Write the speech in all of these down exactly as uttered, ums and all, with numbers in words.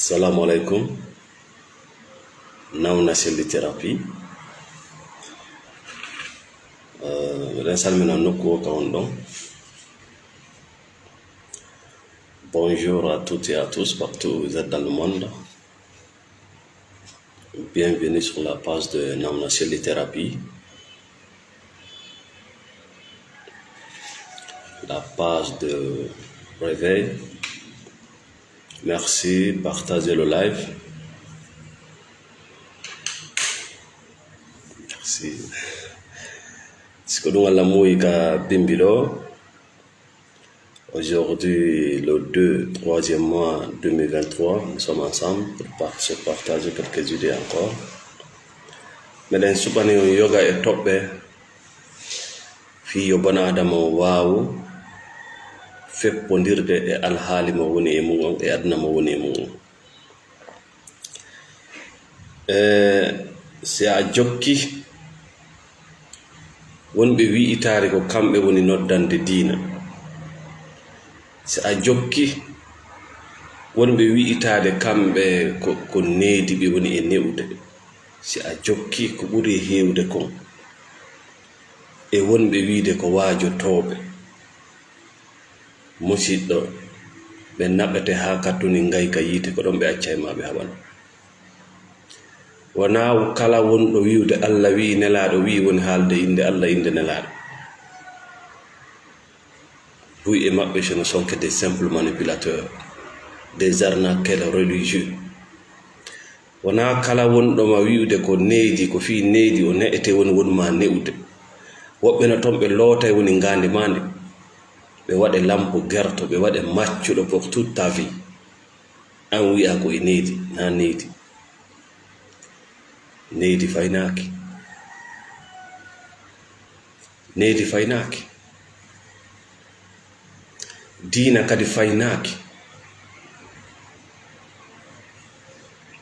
Assalamu alaikum. Nauna Selli Thérapie. Euh, miɗen salmina nokku o ka on ɗon. Bonjour à toutes et à tous, partout où vous êtes dans le monde. Bienvenue sur la page de Nauna Selli Thérapie, la page de réveil. Merci, partagez le live. Merci. Siko ɗum Allah muuyi ka bimbi ɗo. Aujourd'hui, le deux, troisième mois deux mille vingt-trois, nous sommes ensemble pour par-, se partager quelques idées encore. Meɗen suɓani on yoga e toɓɓe fii yo bon Aadama on waawu feppondirde e alhaali mo woni e mum on, e aduna mo woni e mum on. E, si a jokki wonɓe wi'itaade ko kamɓe woni noddande diina, si a jokki wonɓe wi'itaade kamɓe ko, ko needi ɓe woni e ne'ude, si a jokki ko ɓuri heewde kon e wonɓe wi'ude ko waajotooɓe, musiɗɗo, ɓe naɓete haa kattuni ngayka yiite, ko ɗon ɓe accay ma ɓe haɓan. Wonaa kala wonɗo wi'ude Allah wi'i, Nelaaɗo wi'i, woni haalde innde Allah, innde Nelaaɗo. Buy e maɓɓe, ce ne sont que des simples manipulateurs, des arnaqueurs religieux. Wonaa kala wonɗo ma wi'ude ko needi, ko fii needi o ne'ete woni woni ma ne'ude. Woɓɓe no ton ɓe lootay woni ngaandi maa ndi. Ɓe waɗe lampo gerto, ɓe waɗe maccuɗo pour toute ta vie. An wi'a ko e needi, naa needi. Needi faynaaki. Needi faynaaki. Diina kadi faynaaki.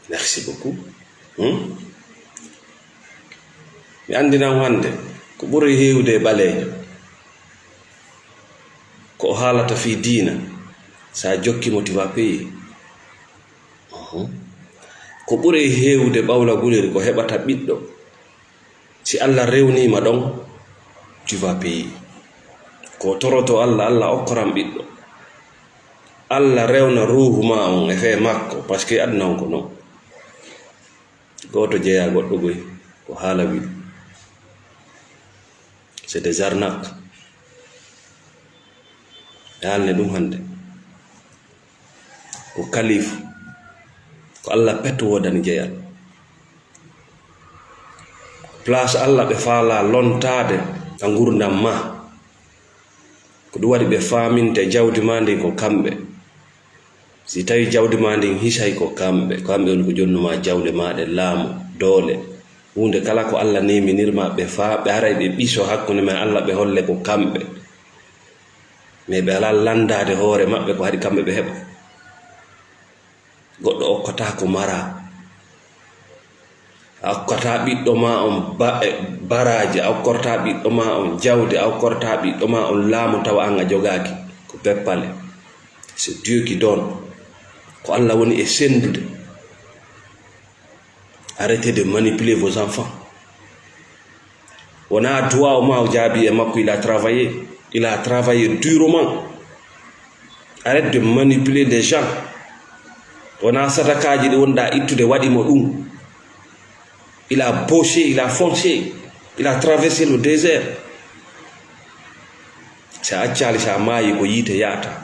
Merci beaucoup. Hmm? Mi anndina on hannde ko ɓuri heewde e ɓaleejo. Ko o haalata fii diina, so a jokki mo, tu vas payer. Mhm. Ko ɓuri heewde ɓawla guliri ko heɓata ɓiɗɗo. Si Allah rewnii ma ɗon, tu vas payer. Ko toroto Allah, Allah okkoran ɓiɗɗo. Allah rewna ruuhu ma on e fee makko, parce que aduna on ko non. Gooto jeyaa goɗɗo goy, ko haala wii. C'est des arnaques. Mi haalne ɗum hannde. Ko kalifu, ko Allah pet woodani jeyal. Place Allah ɓe faalaa lontaade ka ngurndan ma. Ko ɗum waɗi ɓe faaminte jawdi ma ndin ko kamɓe. Si tawi jawdi ma ndin hisay ko kamɓe, ko kamɓe woni ko jonnu ma jawle ma ɗe laamu, doole. Huunde kala ko Allah neeminir ma, ɓe faa-, ɓe haray ɓe ɓiso hakkunde ma e Allah, ɓe holle ko kamɓe. Mais ɓe alaa lanndaade hoore maɓɓe ko haɗi kamɓe ɓe heɓa. Goɗɗo okkataa ko maraa. A okkataa ɓiɗɗo maa on ba-, e, baraaji, a okkortaa ɓiɗɗo maa on jawdi, a okkortaa ɓiɗɗo maa on laamu tawa an a jogaaki. Ko beppale. C'est Dieu qui donne. Ko Allah woni e senndude. Arrêtez de manipuler vos enfants. Wonaa duwaaw ma o jaabi e makko, il a travaillé. Il a travaillé durement. Arrête de manipuler les gens. Wonaa sadakaaji ɗi wonɗaa ittude waɗi mo ɗum. Il a bossé, il a foncé, il a traversé le désert. Si a accaali, si a maayi, ko yiite yahata.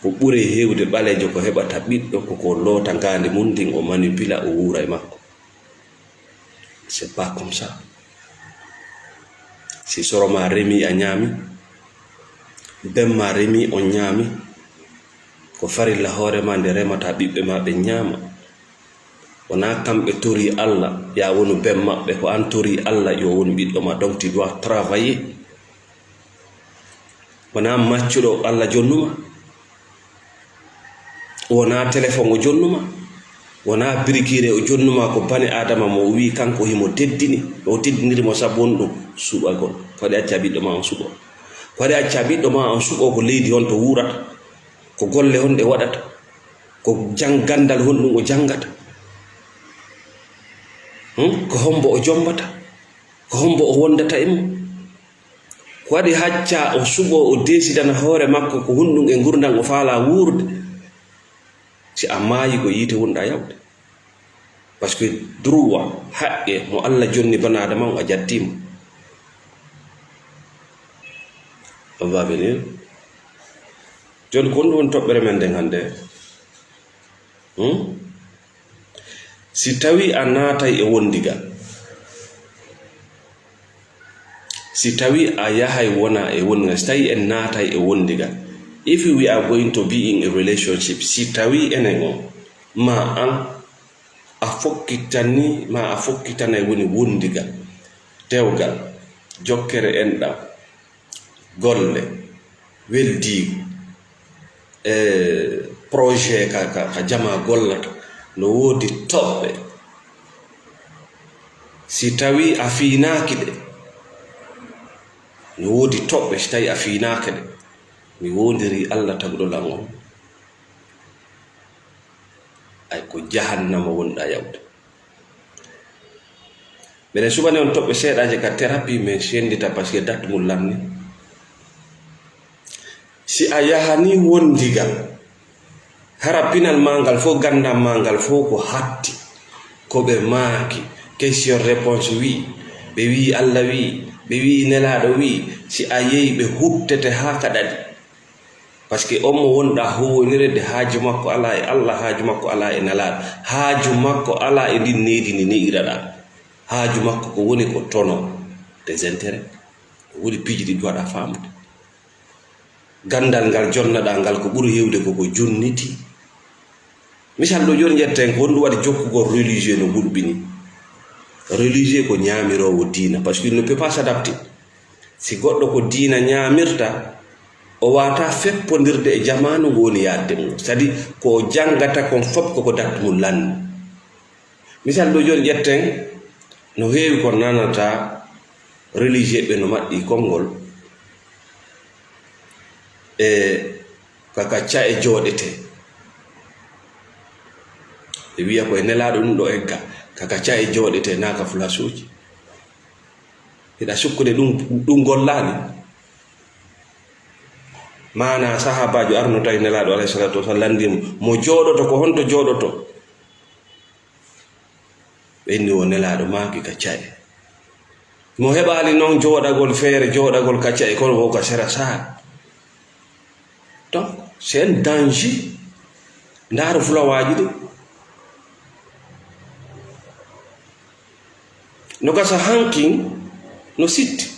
Ko ɓuri heewde ɓaleejo ko heɓata ɓiɗɗo, ko ko loota ngaandi mum ndin, o manipula, o wuura e makko. C'est pas comme ça. Si soro ma remi, a ñaami, ben ma remi, on ñaami, ko farilla hoore ma nde remata ɓiɓɓe ma ɓe ñaama. Wonaa kamɓe torii Allah, ya wonu ben maɓɓe, ko an torii Allah, yo wonu ɓiɗɗo ma. Donc, tu dois travailler. Wonaa maccuɗo Allah jonnuma. Wonaa telefon o jonnuma. Wonaa birikiire o jonnuma, ko bani Aadama mo o wii kanko himo teddini. O teddiniri mo sabu on ɗum suɓagol. Ko waɗi acca ɓiɗɗo ma on suɓo? Ko waɗi acca ɓiɗɗo ma on suɓo ko leydi honto wuurata? Ko golle honɗe waɗata? O jang-, ganndal honɗum o janngata? Hmm? Ko hombo o jombata? Ko hombo o wondata e mum? Ko waɗi hacca o suɓo, o desidana hoore makko ko honɗum e ngurndan o faala wuurde? Si a maayi ko yiite wonɗa yawde. Parce que droit, haqqe mo Allah jonni bana Adama on a jattiimo. On va venir. Jooni ko honɗum woni toɓɓere men nden hannde? Hmm? Si tawi a naatay e wondigal, si tawi a yahay wona e wondigal, si tawi en naatay e wondigal, if we are going to be in a relationship, si tawi enen on, ma an, a fokkitani, ma a fokkitanay woni wondigal, dewgal, jokkere enɗam, golle, weldiigu, e projet ka, ka, ka jama gollata, no woodi toɓɓe. Si tawi a fiinaaki ɗe, no woodi toɓɓe, si tawi a fiinaaki ɗe, mi woondirii Allah tagɗo lan on, ay ko jahannama wonɗa yawde. Mbeɗen suɓani on toɓɓe seeɗaaje ka thérapie, men senndita, parce que date mum lanni. Si a yahani wondigal, hara pinal maa ngal fof, ganndam maa ngal fof ko hatti, ko ɓe maaki, question réponse wii, ɓe wii Allah wii, ɓe wii Nelaaɗo wii, si a yehi ɓe huttete haa ka ɗaɗi. Parce que on mo wonɗa huwwonirde, haaju makko alaa e Allah, haaju makko alaa e Nelaaɗo, haaju makko alaa e ndin nehdi ndi ne'iraɗa, haaju makko ko woni ko tono, des intérêts, ko woni piiji ɗi duwaɗa faamude. Ganndal ngal jonnaɗa ngal ko ɓuri heewde ko ko junniti. Misal ɗo jooni ƴetten ko honɗum waɗi jokkugol religieux no hulɓini. Religieux ko ñaamiroowo diina, parce que il ne peut pas s'adapter. Si goɗɗo ko diina ñaamirta, o waawataa feppondirde e jamaanu ngu woni yaadde mum. C'est-à-dire ko o janngata kon fof ko ko date mum lanni. Misal ɗo jooni ƴetten no heewi ko nanata religieux ɓe no maɗɗi konngol e ka, ka ca'e jooɗetee. Ɓe wiya ko e Nelaaɗo ɗum ɗo egga, ka, ka ca'e jooɗetee, naa ka fulaasuuji. Hiɗa sukkude ɗum, ɗum gollaani. Maanaa sahaabaajo arno tawi Nelaaɗo alayhi salaatu wa salaam lanndii mo, mo jooɗoto, ko honto jooɗoto? Ɓe inni o Nelaaɗo maaki ka ca'e. Mo heɓaali non jooɗagol feere, jooɗagol ka ca'e, kono wo ka sera saare. Donc, c'est un danger. Ndaaru fulawaaji ɗi. No gasa hankin, no sitti.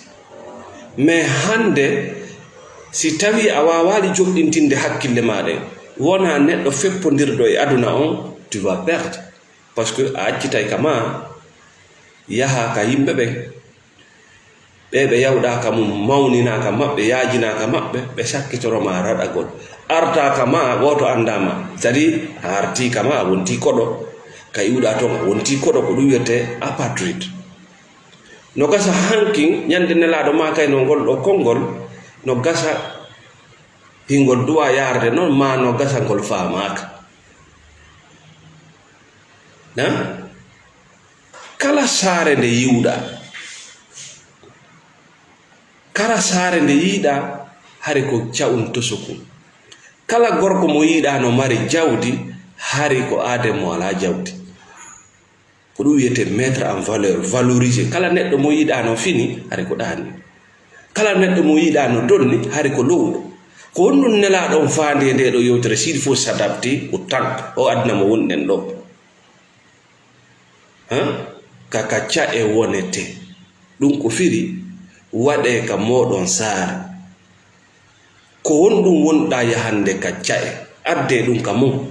Mais hannde, si tawi a waawaali joɗɗintinde hakkille maa ɗen, wona neɗɗo feppondirɗo e aduna on, tu vas perdre. Parce que a accitay ka maa yaha ka yimɓe ɓen. Ɓe ɓe yawɗaaka mum, mawninaaka maɓɓe, yaajinaaka maɓɓe, ɓe sakkitoro ma raɗagol. Artaaka ma, gooto anndaa ma. C'est-à-dire, a artiika ma, a wontii koɗo. Ka iwɗaa ton, a wontii koɗo, ko ɗum wiyetee apatrid. No gasa hankin, ñande Nelaaɗo maakayno ngol ɗo konngol, no gasa hingol duwa yaarde non, ma no gasa ngol faamaaka. Na? Kala saare nde yiwɗaa, kala saare nde yiiɗaa, hari ko ca'un tosokun. Kala gorko mo yiiɗaa no mari jawdi, hari ko aaden mo alaa jawdi. Ko ɗum wiyetee mettre en valeur, valoriser. Kala neɗɗo mo yiiɗaa no fini, hari ko ɗaani. Kala neɗɗo mo yiiɗaa no donni, hari ko lowɗo. Ko honɗum Nelaaɗo on faandi e ndee ɗoo yewtere, s'il faut s'adapter au temps, o aduna mo wonɗen ɗoo? Haa? Ka, ka ca'e wonetee. Ɗum ko firi, waɗee ka mooɗon saare. Ko honɗum wonɗaa yahande ka ca'e? Addee ɗum ka mon.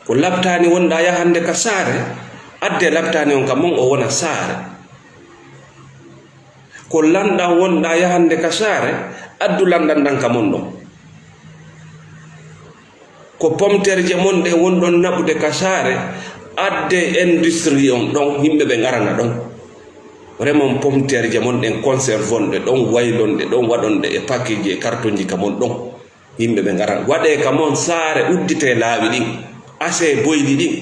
Ko laptaani wonɗaa yahande ka saare, addee laptaani on ka mon, o wona saare. Ko lanɗan wonɗaa yahande ka saare, addu lanɗan ɗan ka mon ɗon. Ko pomterje mon ɗen wonɗon naɓude ka saare, addee industrie on ɗon, yimɓe ɓe ngarana ɗon. Remon pomterje mon ɗen, conservon ɗe ɗon, waylon ɗe ɗon, waɗon ɗe e paquetji e cartonji ka mon ɗon. Yimɓe ɓe ngaran, waɗee ka mon saare, udditee laawi ɗin, asee boyli ɗin.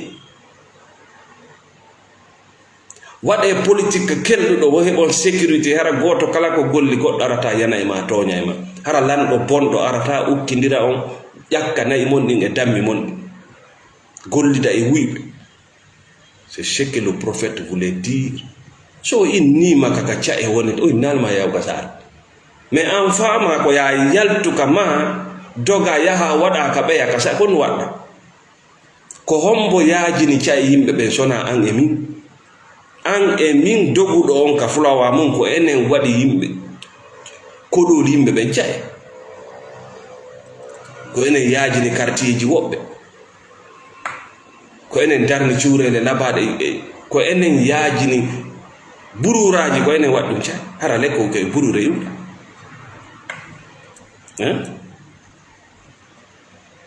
Waɗee politik kelɗuɗo, wo heɓon sécurité, hara gooto kala ko golli, goɗɗo arataa yana e ma, tooña e ma. Hara lanɗo bonɗo arataa ukkindira on, ƴakka na'i mon ɗin e dammi mon ɗin. Gollida e wuyɓe. C'est ce que le prophète voulait dire. So o inniima ka, ka ca'e woni, o innaalma yaw ka saare. Mais an faama ko yaa yaltu ka ma, doga yaha waɗa ka ɓeya ka sa-, kon waɗa. Ko hombo yaajini ca'e yimɓe ɓen sona an e min? An e min doguɗo on ka fulawa mun, ko enen waɗi yimɓe, koɗooli yimɓe ɓen ca'e. Ko enen yaajini kartiyeeji woɓɓe. Ko enen darni cuureele labaaɗe, e, ko enen yaajini buruuraaji, ko enen waɗi ɗum ca'e. Hara lekko ko e buruure iwɗa. Eh?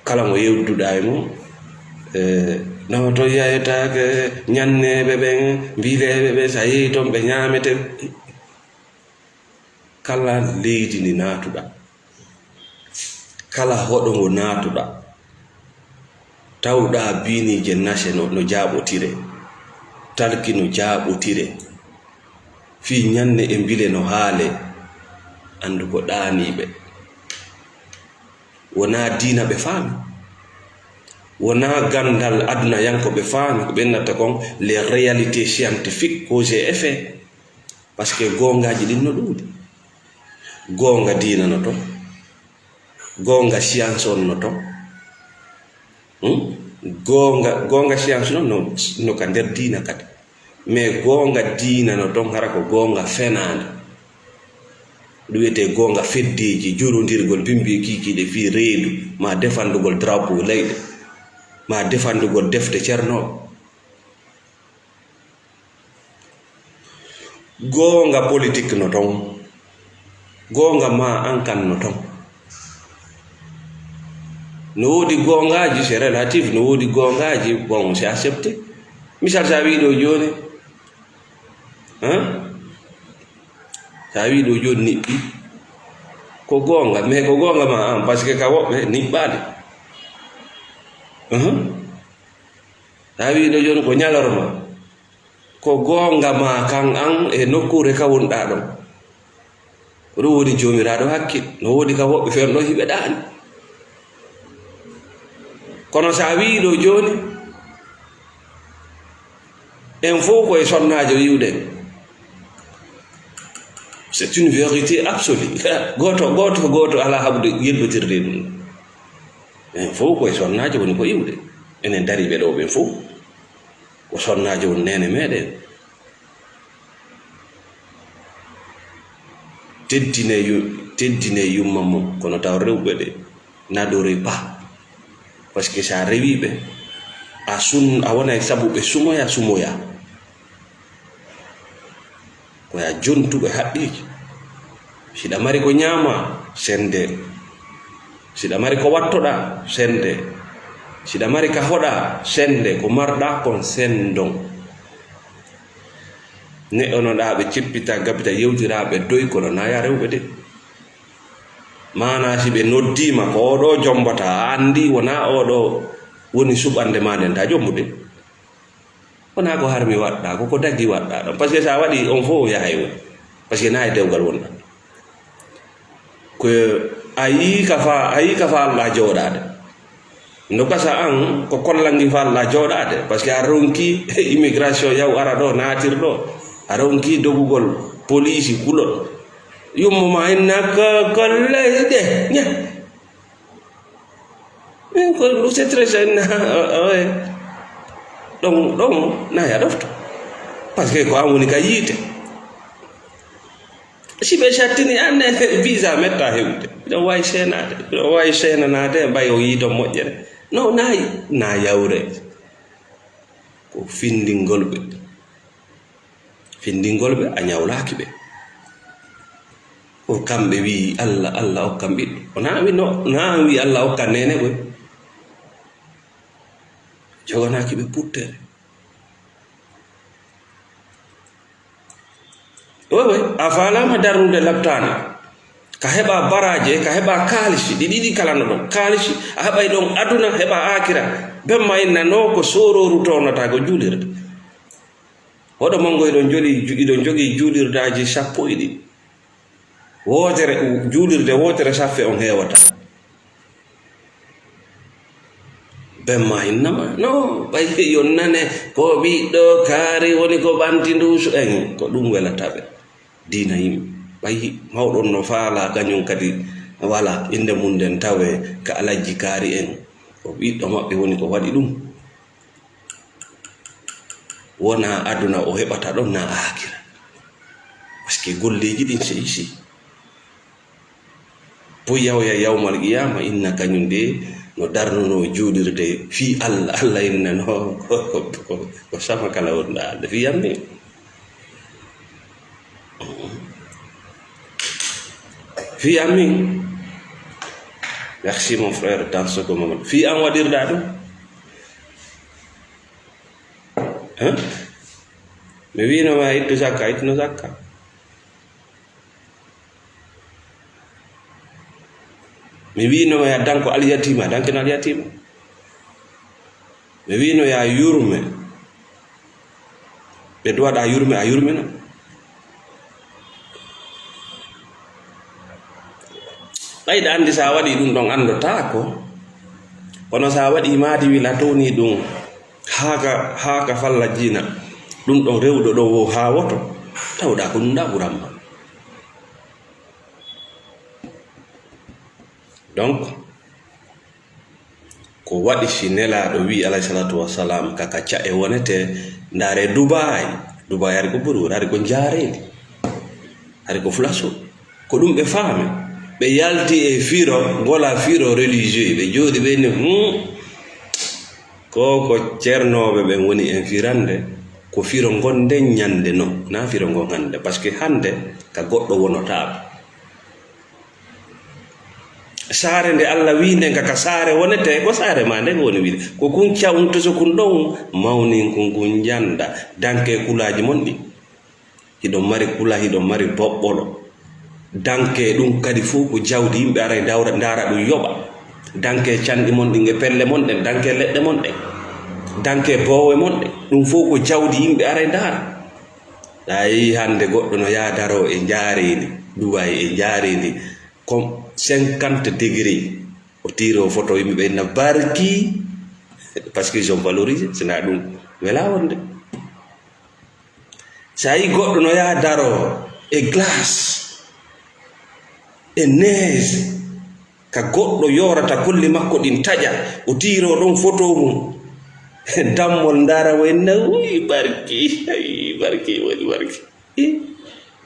Kala mo yewduɗaa e mum, e, no to yaytaake, ñanneeɓe ɓen, mbileeɓe ɓen, so a yehi toon ɓe ñaamete. Kala leydi ndi naatuɗaa, kala hoɗo ngo naatuɗaa, tawɗaa biiniije nase no, no jaaɓotiree, talki no jaaɓotiree, fii ñanne e mbile no haalee, anndu ko ɗaaniiɓe. Wonaa diina ɓe faami. Wonaa ganndal adunayanko ɓe faami. Ko ɓe innata kon les réalités scientifiques, cause et effet. Parce que goongaaji ɗin no ɗuuɗi. Goonga diina no ton. Goonga science on no ton. Hmm? Goonga, goonga science non no, no ka nder diina kadi. Mais goonga diina no ton, hara ko goonga fenaande. Ɗum wiyetee goonga feddeeji, jurondirgol bimbi e kiikiiɗe fii reedu, maa defandugol drapeau leyɗe, maa defandugol defte cernooɓe. Goonga politique no ton. Goonga ma an kan no ton. No woodi goongaaji, c'est relatif. No woodi goongaaji, bon, c'est accepté. Misal, sa wii ɗo jooni, hein? Sa wii ɗo jooni niɓɓi. Ko goonga, mais ko goonga ma an, parce que ka woɓɓe niɓɓaali. Hein? Sa wii ɗo jooni ko ñalorma. Ko goonga ma kan an e nokkuure ka wonɗaa ɗon. Ko ɗum woni Joomiraaɗo hakkil. No woodi ka woɓɓe fen ɗon hiɓe ɗaani. Kono so a wii ɗo jooni, en fof ko e sonnaajo iwɗen. C'est une vérité absolue. Gooto, gooto, gooto alaa haɓude yelɓotirde ɗum. En fof ko e sonnaajo woni ko iwde. Enen dariiɓe ɗo ɓen fof. Ko sonnaajo woni neene meɗen. Teddine yu-, teddine yumma mum, kono taw rewɓe ɓe n'adorez pas. Parce que sa rewi ɓe, a sun-, a wonay sabu ɓe sumoya, sumoya. Ko ya jontuɓe haqqeeji. Siɗa mari ko ñaama, sende. Siɗa mari ko wattoɗaa, sende. Siɗa mari ka hoɗaa, sende. Ko marɗaa kon, sendon. Neɗɗo no ɗaa ɓe ceppita, gabita, yewtiraa ɓe doy, kono naya rewɓe de. Maanaa si ɓe noddiima, ko oo ɗoo jombata, a anndi wonaa oo ɗoo woni suɓannde maa nden, ta jombude. Wonaa ko harmi waɗɗaa, ko ko daggi waɗɗaa ɗon. Parce que so a waɗii, on fof o yahay woni. Parce que naa e dewgal wonɗaa. Ko a yii ka fa, a yii ka fa Allah jooɗaade. No gasa an, ko kollangi fa Allah jooɗaade. Parce que a ronki immigration yaw ara ɗo, naatir ɗo. A ronki dogugol poliisi kulol. Yummo ma inna ko, ko leyɗe, ña. Min ko ɗum c'est très jeune. Ɗon, ɗon, na ya ɗofto. Parce que ko an woni ka yiite. Si ɓe sattini an ne, visa metta heɓude. Ɗon wawi seenaade. Ɗon wawi seenanaade, mbay o yiito moƴƴere. No, na, na yawre. Ko findingol ɓe. Findingol ɓe, a ñawlaaki ɓe. Ko kamɓe wi'i, "Allah, Allah okkan ɓiɗɗo." O na wi no, na wi, "Allah okkan neene koy." Joganaaki ɓe puttere. Oy, oy, a faalaama darnude labtaande. Ka heɓa baraaje, ka heɓa kaalisi, ɗi ɗiɗi kala no ɗon. Kaalisi, a heɓay ɗon aduna, heɓa aakira. Ben ma inna no ko soorooru toonata ko juulirde. Hoɗo mon ngo iɗon joli-, iɗon jogii juulirdaaji sappo e ɗiɗi. Wootere, juulirde wootere saffe on heewata. Ben ma innama, no, ɓay yon nane, ko ɓiɗɗo kaari woni ko ɓanti nduusu en, ko ɗum welata ɓe. Diina yimɓe. Ɓay mawɗo on no faala kañum kadi wala innde mum nden tawe ka alajji kaari en. Ko ɓiɗɗo maɓɓe woni ko waɗi ɗum. Wona aduna o heɓata ɗon na aakira. Parce que golleeji ɗin sey sey. Bo yawya yawmal qiyama inna kañum de no darnuno juulirde fii Allah, Allah inna no ko, ko, ko, ko sama kala wonɗa haalde fii yammi. Fii yammi. Merci mon frère, dans ce moment. Fii an waɗirɗa ɗum. Hein? Mi wiino ma ittu zakka, ittuno zakka. Mi wiino ma ya danko alyatima, dankino alyatima. Mi wiino ya yurme. Ɓe duwaɗa yurme, a yurmino. Ɓayɗa anndi sa waɗi ɗum ɗon anndotaako. Kono sa waɗi maadi wila towni ɗum. Haaka, haaka falla jiina. Ɗum ɗon rewɗo ɗo wo haa woto. Tawɗa ko ɗum ɗa ɓuramma. Donc, ko waɗi si Nelaaɗo wi'i, alayhi salaatu wa salaam, ka, ka ca'e wonete, ndaare Dubaay. Dubaay hari ko buri, hari ko njaareendi. Hari ko flaso. Ko ɗum ɓe faami. Ɓe yalti e firo, ngola firo religieux. Ɓe jooɗi ɓe ni, hmm. Ko, ko ceernooɓe ɓen woni en firande, ko firo ngon nden ñande non, na firo ngon hannde. Parce que hannde, ka goɗɗo wonotaako. Saare nde Allah wii nden ka, ka saare wonete, ko saare ma nden woni wiide. Ko kun cawuntoso kun ɗon, mawnin kun kun njanda, danke kulaaji mon ɗin. Hiɗon mari kula, hiɗon mari boɓɓolo. Danke ɗum kadi fof ko jawdi yimɓe aray dawra, ndaara ɗum yoɓa. Danke canɗi mon ɗin e pelle mon ɗen, danke leɗɗe mon ɗen. Danke boowe mon ɗen, ɗum fof ko jawdi yimɓe aray ndaara. A yii hannde goɗɗo no yaha daroo e njaareendi, Dubaay e njaareendi, comme cinquante degré. O tiiroo photo yimɓe ɓe na barki, parce que ils ont valorisé, sina ɗum wela wonde. Sa yii goɗɗo no yaha daroo e glace, e neige, ka goɗɗo yoorata kolli makko ɗin taƴa, o tiiroo ɗon photo mum. Dammol ndaara waynna, uy, barki, ay, barki, woni barki. Eh,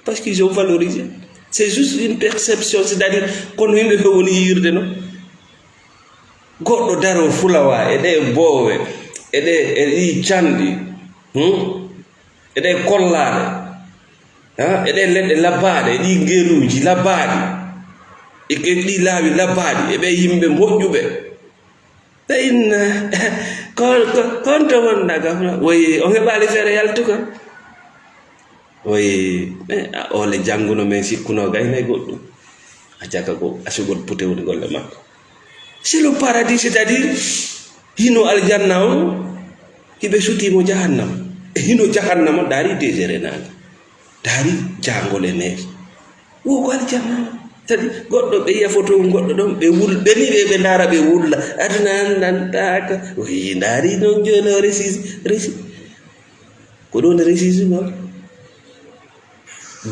parce qu'ils ont valorisé. C'est juste une perception, c'est-à-dire, kono yimɓe ɓe woni yiirde non. Goɗɗo daro fulawa e ɗe boowe, e ɗe, e ɗi canɗi, hmm? E ɗe kollaaɗe, ha? E ɗe leɗɗe labbaaɗe, e ɗi ngeruuji labbaaɗi, e ke-, ɗi laawi labbaaɗi, e ɓe yimɓe moƴƴuɓe. Ɓe inna, ko, ko, ko on to wonɗa ka fula? Woyi, on heɓaali feere yaltugol? Woyi, eh, a, ole jannguno men sikkuno gaynay goɗɗum. A caka ko asugol pute woni golle makko. C'est le paradis, c'est-à-dire, hino aljanna on, hiɓe suti mo jahannama. E hino jahannama, daari deux heures e naange. Daari jangol e nees. Wo ko aljanna. Kadi goɗɗo ɓe yiya photo mum goɗɗo ɗon, ɓe wul-, ɓe ni ɓe, ɓe ndaara ɓe wulla. Aduna anndantaaka. Wi ndaari noon jooni o resi, resi. Ko ɗum resi ngol.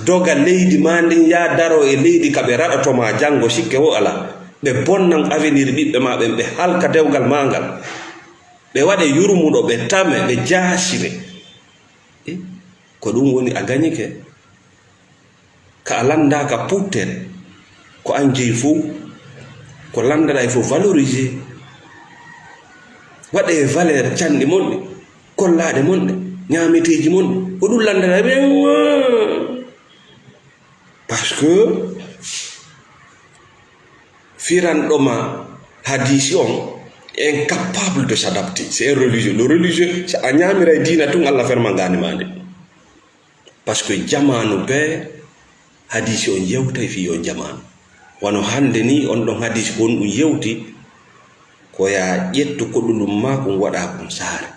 Doga leydi ma ndin, yaa daro e leydi ka ɓe raɗoto ma janngo, sikke wo alaa. Ɓe bonnan avenir ɓiɓɓe ma ɓen, ɓe halka dewgal ma ngal. Ɓe waɗe yurmuɗo, ɓe tame, ɓe jaasire. Eh, ko ɗum woni a gañike. Ka a lanndaaka putten, ko an jeyi fow, ko lanndaɗaa e fof valorisé. Waɗee valeur canɗi mon ɗi, kollaaɗe mon ɗe, ñaameteeji mon ɗi. Ko ɗum lanndaɗaa ɓe. Parce que firanɗo ma hadiisi on, incapable de s'adapter. C'est un religieux. Le religieux, si a ñaamiray diina tun, Allah ferma ngaandi ma nde. Parce que jamaanu bee hadiisi on yewtay fii on jamaanu. Wano hannde ni, on ɗon hadiisi ko on ɗum yewti, ko yaa ƴettu koɗulum maa kun waɗa kun saare.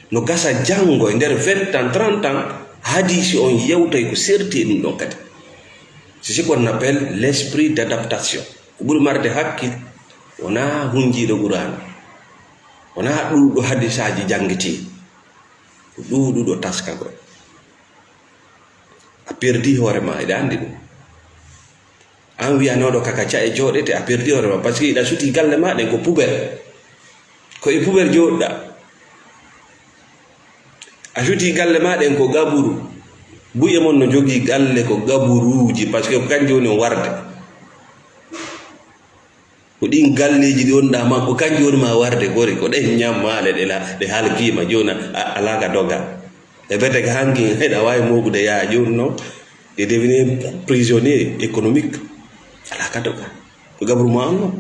No gasa janngo e nder vingt ans, trente ans, hadiisi on yewtay ko serti e ɗum ɗon kadi. C'est ce qu'on appelle l'esprit d'adaptation. Ko ɓuri marde hakkil, wonaa hunjiiɗo Qur'aana. Wonaa ɗuuɗo hadiisaaji janngitiiɗi. Ko ɗuuɗuɗo taskagol. A perdi hoore ma, eɗa anndi ɗum. An wiyanooɗo kaka ca'e jooɗete, a perdi hoore ma, parce que iɗa suti galle ma ɗen ko poubelle. Ko e poubelle jooɗɗa. A suti galle ma ɗen ko gaburu. Buye mon no jogii galle ko gaburuuji, parce que ko kanjum woni on warde. Ko ɗin galleeji ɗi wonɗaa makko, kanjum woni ma warde gori, ko ɗen ñammaale ɗe la-, ɗe halkiima, jooni a, alaa ka doga. E bete ka hanki, eɗa waawi mooɓude yaa jooni non, ɗe devenir prisonnier économique. Alaa ka doga. Ko gabru ma on non.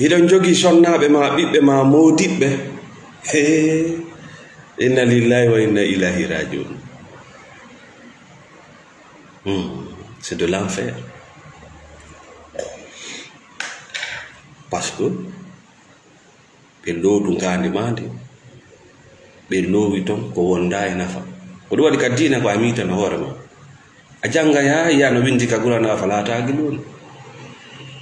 Hiɗon jogii sonnaaɓe ma, ɓiɓɓe ma, moodiɓɓe. Hee. Inna lillahi wa inna ilayhi rajiun. Hmm, c'est de l'enfer. Parce que ɓe lootu ngaandi maa ndi, ɓe loowi ton ko wondaa e nafa. Ko ɗum waɗi ka diina ko a miitano hoore ma. A jannga yaa, yaa no winndi ka Qur'aana, "Afalaa ta'qiluun."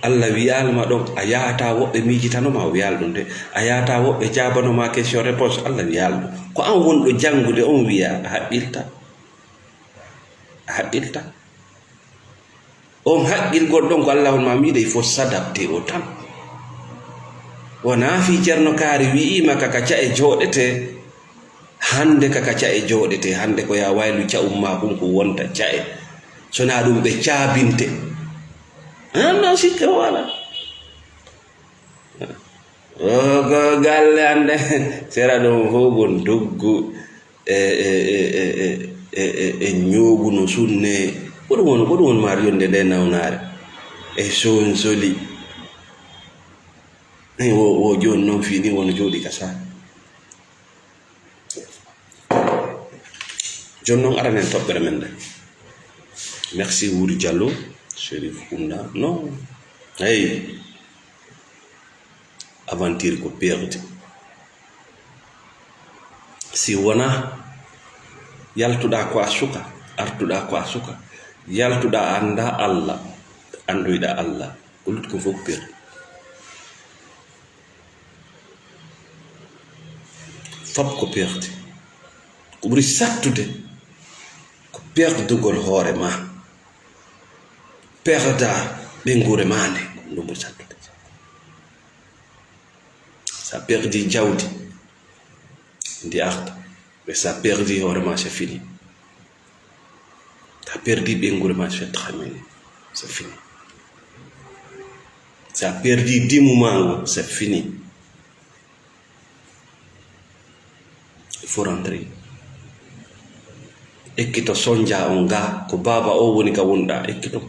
Allah wiyaali ma ɗon, a yaata woɓɓe miijitano ma, o wiyaali ɗum de. A yaata woɓɓe jaabano ma question réponse, Allah wiyaali ɗum. Ko an wonɗo janngude on wiya a haqqilta. A haqqilta. On haqqilgol ɗon ko Allah on ma miide, il faut s'adapter au temps. Wonaa fii Ceerno Kaari wi'iima kaka ca'e jooɗete, hannde kaka ca'e jooɗete, hannde ko yaa waylu ca'um ma kun ko wonta ca'e. So naa ɗum ɓe caabinte. Ah, non, sikke wala. O ko galle hannde, sera ɗum fof kon doggu e, e, e ñooɓu no sunne. Ko ɗum woni, ko ɗum woni maari yonde nde nawnaare. E sonsoli. Wo, wo jooni noon fii nii wono jooɗi ka saare. Jooni noon, aranen toɓɓere men nde. Merci Wuri Diallo, Chérif Kounda. Non. Hey. Aventure ko perdi. Si wonaa yaltuɗaa ko a suka, artuɗaa ko a suka, yaltuɗaa anndaa Allah, anndoyɗaa Allah, ko lutti ko fof perdi. Fop ko perdi. Ko ɓuri sattude ko perdugol hoore ma. Perda ɓeynguure ma nde, ɗum ɓuri sattude. Sa perdi jawdi, ndi arta. Mais sa perdi hoore ma, c'est fini. Sa perdi ɓeynguure ma, c'est terminé. C'est fini. Sa perdi dimu ma ngo, c'est fini. Il faut rentrer. Ekkito sonja on ga, ko baaba o woni ka wonɗa, ekkito.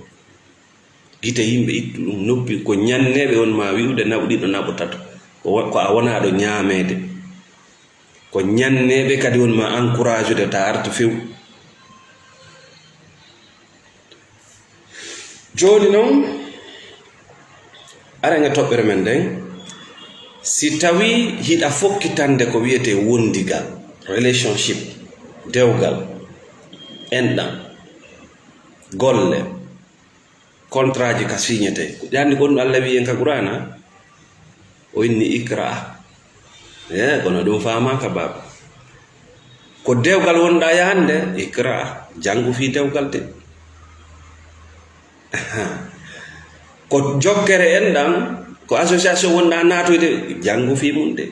Gite yimɓe ittu ɗum, noppi, ko ñanneɓe on ma wi'ude naɓu ɗiɗo, naɓu tato. Ko wo-, ko a wonaaɗo ñaameede. Ko ñanneɓe kadi on ma encourageude ta artu few. Jooni noon, aren e toɓɓere men nden, si tawii hiɗa fokkitande ko wiyetee wondigal, relationship, dewgal, enɗam, golle, contrat ji ka signetee. Ko ɗi anndi ko ɗum Allah wi'i en ka Qur'aana? O inni iqra. Eh, kono ɗum faamaaka, baaba. Ko dewgal wonɗaa yahande, iqra, janngu fii dewgal de. Ko jokkere enɗam, ko association wonɗaa naatoyde, janngu fii mum de.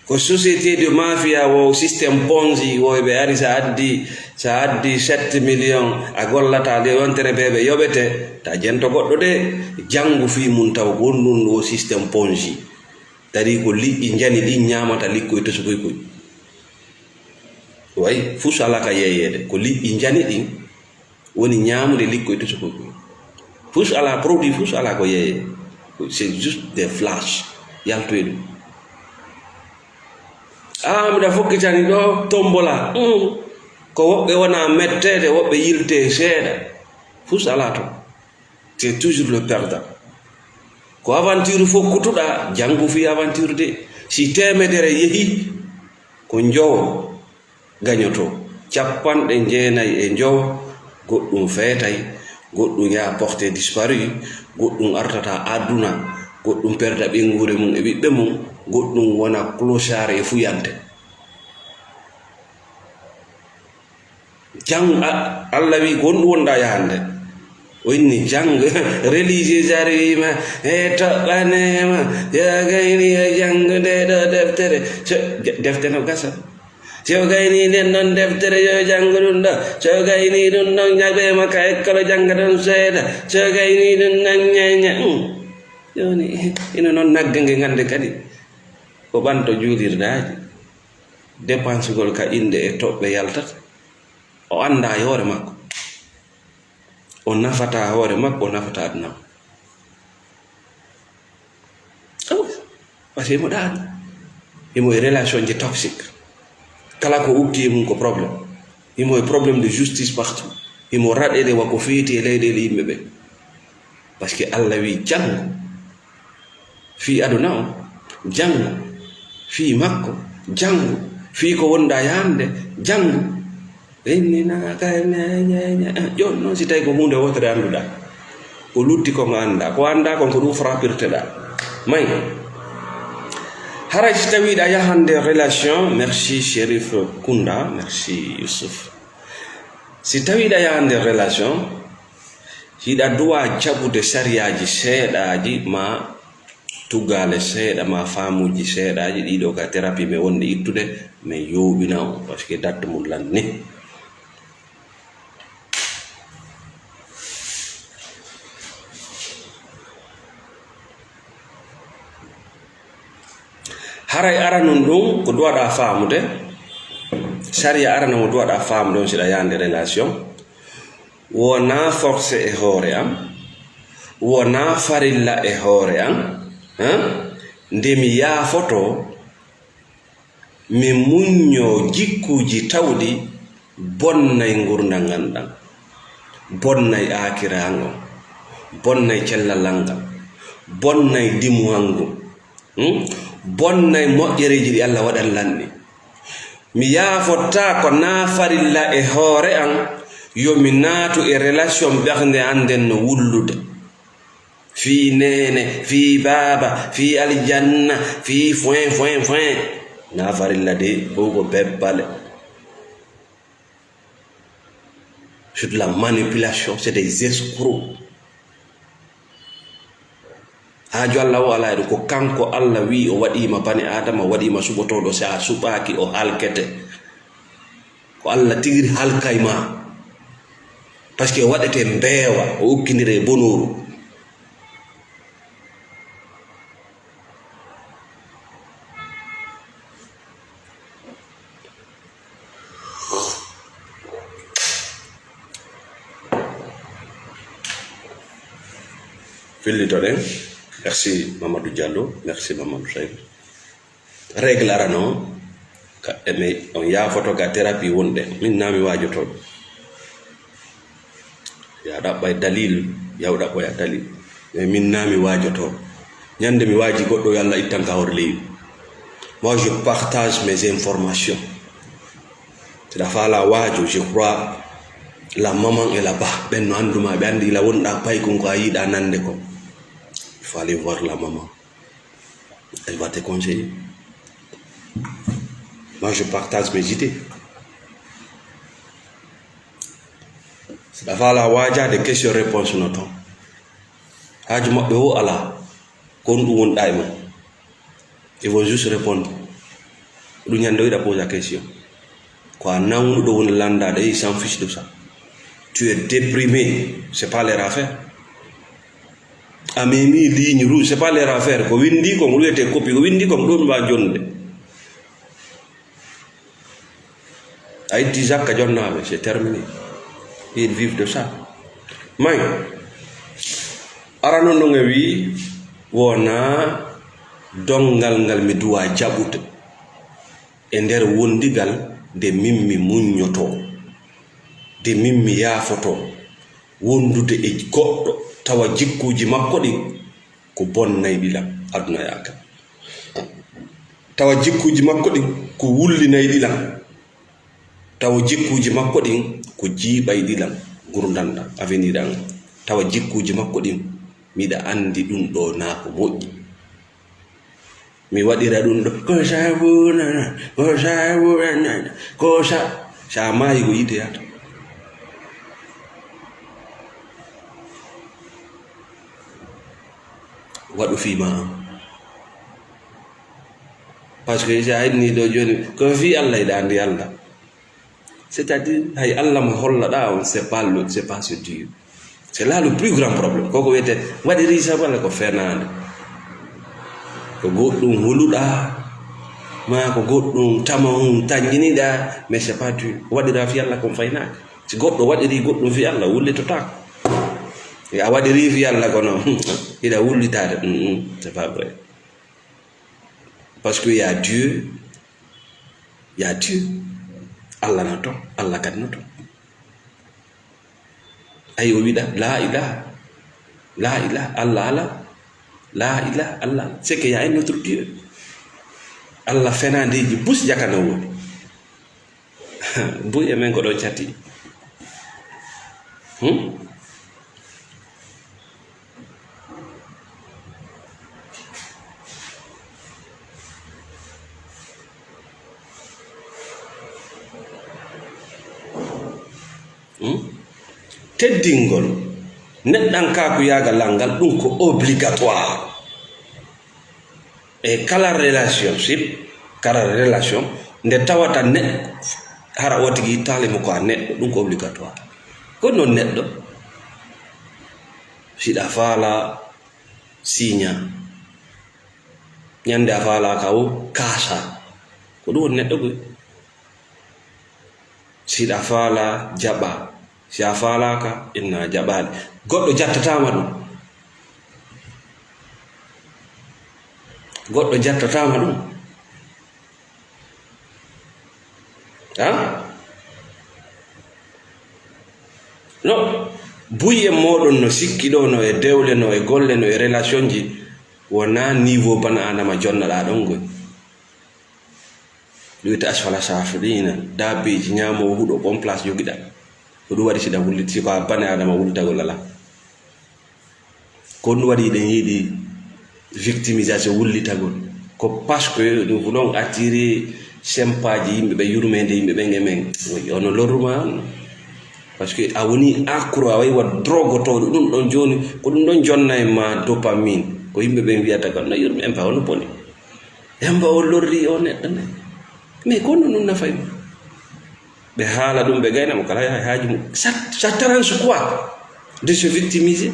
Ko société de mafia wo, système Ponzi wo, ɓe ari, sa addi, sa addi sept millions, a gollata, le yontere bee ɓe yoɓete, ta jento goɗɗo de, janngu fii mum taw ko honɗum wo système Ponzi. Tawi ko liƴƴi njani ɗin ñaamata likkoy tosokoy koy. Way, fus alaa ka yeeyeede. Ko liƴƴi njani ɗin woni ñaamude likkoy tosokoy koy. Fus alaa, produit fus alaa ko yeeyee. C'est juste des flash. Yaltoy ɗum. Ah, miɗa fokkitani ɗo tombola. Mm. Ko woɓɓe wona metteede, woɓɓe yiltee seeɗa. Fus alaa toon. C'est toujours le perdant. Ko aventure fof kutuɗaa, janngu fii aventure de. Si teemedere yehi, ko njowo gañotoo. Capanɗe jeenayi e njowo, goɗɗum feetay, goɗɗum yaha porté disparu, goɗɗum artata aduna, goɗɗum perda ɓeynguure mum e ɓiɓɓe mum, goɗɗum wona clochard e fuyante. Jang-, a-, Allah wi, "Ko honɗum wonɗaa yahande?" O inni, "Jang-, religieux ari wiima, e toɓɓaneema, so gayni e janngude ɗo deftere." So, de-, defte no gasa. So gayni nden ɗon deftere, yo janngu ɗum ɗo. So gayni ɗum ɗon, jaɓe mo ka ekkolo jannga ɗon seeɗa. So gayni ɗum ɗon, ñeñe. Hmm. Jooni, ino noon nagge nge ngannde kadi. Ko ɓanto juulirdaaji. Dépensegol ka innde e toɓɓe yaltata. O anndaa e hoore makko. O nafataa hoore makko, o nafataa aduna o. Awa, parce que himo ɗaani. Himo e relation je toxique. Kala ko ukki e mum ko problème. Himo e problème de justice partout. Himo raɗede wa ko feeti e leyɗeele yimɓe ɓe. Parce que Allah wi, "Janngu." Fii aduna o, janngu. Fii makko, janngu. Fii ko wonɗaa yahande, janngu. Inninaaka, ña, ña, ña. Eh, jooni noon, si tawi ko huunde wootere annduɗaa, ko lutti ko ngo anndaa, ko anndaa kon ko ɗum frappirteɗaa. May. Haray si tawi ɗa yahande relation, merci Chérif Kounda, merci Youssouf. Si tawi ɗa yahande relation, hiɗa duwa jaɓude sariyaaji seeɗaaji ma tuggaale seeɗa ma faamuuji seeɗaaji, ɗiɗo ka thérapie mi wonde ittude, mi yooɓina on, parce que date mum lanni. Haray aranun ɗum ko duwaɗa faamude, sariya arana mo duwaɗa faamude on siɗa yande relation, wonaa forcé e hoore am, wonaa farilla e hoore am, han? Nde mi yaafoto, mi muññoo jikkuuji tawɗi bonnay ngurndan an ɗan, bonnay aakira an on, bonnay cellal an ngal, bonnay dimu an ngun, hmm? Bonnay moƴƴereeji ɗi Allah waɗan lanni. Mi yaafottaako naa farilla e hoore an, yo mi naatu e relation ɓernde an nden no wullude. Fii neene, fii baaba, fii aljanna, fii foin, foin, foin. Naa farilla de, ko ko bebbale. C'est de la manipulation, c'est des escrocs. Haaju Allah o alaa e ɗum, ko kanko Allah wi'i o waɗiima bani Aadama, o waɗiima suɓotooɗo, si a suɓaaki o halkete. Ko Allah tigiri halkay ma. Parce que o waɗete mbeewa, o ukkindire e bonooru. Fillitoɗen. Merci Mamadou Diallo, merci Mamadou Seydou. Règle arano, ka, emi, on yaafoto ka thérapie wonde, min naa mi waajotooɗo. Ya ɗaɓɓay dalil, yaw ɗaɓɓoya dalil. Mais min naa mi waajotooɗo. Ñande mi waaji goɗɗo, yo Allah ittan ka hoore leydi. Moi, je partage mes informations. Siɗa faala waajo, je crois, la maman et la ba, ɓen no annduma, ɓe anndi ila wonɗa paykun ko a yiɗa nande kon. Il faut aller voir la maman. Elle va te conseiller. Moi, je partage mes idées. Siɗa faala waajaade, question réponse no toon. Haaju maɓɓe o alaa. Ko honɗum wonɗa e mum? Ils vont juste répondre. Ɗum ñande o yiɗa poser la question. Ko a nawnuɗo woni lanndaade, ils s'en fichent de ça. Tu es déprimé, c'est pas leur affaire. A memi ligne rouge, c'est pas leur affaire. Ko winndi kon, ko wiyetee copie, ko winndi kon, ɗum mbaa jonnude. A itti zakka jonnaaɓe, c'est terminé. Ils vivent de ça. May, arano ndun e wii, wonaa donngal ngal mi duwaa jaɓude e nder wondigal nde min mi muññotoo. De min mi yaafoto wondude e goɗɗo tawa jikkuuji makko ɗin ko bonnayɗi lan aduna e aakhira. Tawa jikkuuji makko ɗin ko wullinayɗi lan. Tawa jikkuuji makko ɗin ko jiiɓayɗi lan ngurndan ɗan, avenir an. Tawa jikkuuji makko ɗin miɗa anndi ɗun ɗoo naa ko moƴƴi. Mi waɗira ɗun ɗoo. Ko sa wurana, ko sa wurana, ko sa, sa maayi ko yiite yahata. Waɗu fii maa an. Parce que si a inni ɗoo jooni, ko fii Alla, hiɗa anndi Alla. C'est-à-dire, hay Alla mo hollaɗaa on, c'est pas le, c'est pas ce Dieu. C'est là le plus grand problème. Koko wiyete, waɗiri sabala ko fenaande. Ko goɗɗum huluɗaa, maa ko goɗɗum tama on tanƴiniɗaa, mais c'est pas Dieu. Waɗira fii Alla kon faynaaka. Si goɗɗo waɗiri goɗɗum fii Alla, wullitotaako. E a waɗiri fii Alla kono, hiɗa wullitaade. Mm, mm, c'est pas vrai. Parce que y a Dieu, y a Dieu. Alla na ton, Alla kadi na ton. Ay, o wiɗa, la ilaha, la ilaha, Alla ala, la ilaha, Alla ala. C'est que y a un autre Dieu. Alla fenandeji bus jakana woni. Buy e men ko ɗon catti. Hmm? Hmm? Teddingol neɗɗankaaku yaaga lanngal, ɗum ko obligatoire. E kala relationship, kala relation, nde tawata neɗɗo, hara o tigi ittaali mo ko a neɗɗo, ɗum ko obligatoire. Ko non neɗɗo, siɗa faala siiña, ñande a faalaaka o kaasa, ko ɗum woni neɗɗo koy. Siɗa faala jaɓa, si a faalaaka, inna jaɓaali. Goɗɗo jattataama ɗum. Goɗɗo jattataama ɗum. Ha? No, buy e mooɗon no sikki ɗo, no e dewle, no e golle, no e relationji, wonaa niveau bana Adama jonnaɗaa ɗon ngoy. Ɗum wiyte asfala safilina, daabeeji ñaamoo huɗo on place jogiɗaa. Ko ɗum waɗi siɗa wullit, si ko a bane Adama wullitagol alaa. Ko ɗum waɗi hiɗen yiɗi victimisation, wullitagol. Ko parce que ɗum ko ɗon attiri sempaaji yimɓe ɓen, yurmeende yimɓe ɓen e men. Woy, ono lorruma on. Parce que a woni accro, a wayi wa drogotooɗo ɗum ɗon jooni, ko ɗum ɗon jonna e ma dopamine. Ko yimɓe ɓen wiyata kon, no yurme en pa ono boni. Yamba o lorri o neɗɗo ne. Mais kono ɗum nafay mo. Ɓe haala ɗum, ɓe gayna mo kala yaha e haaju mum. Ça, ça t'arrange quoi de se victimiser?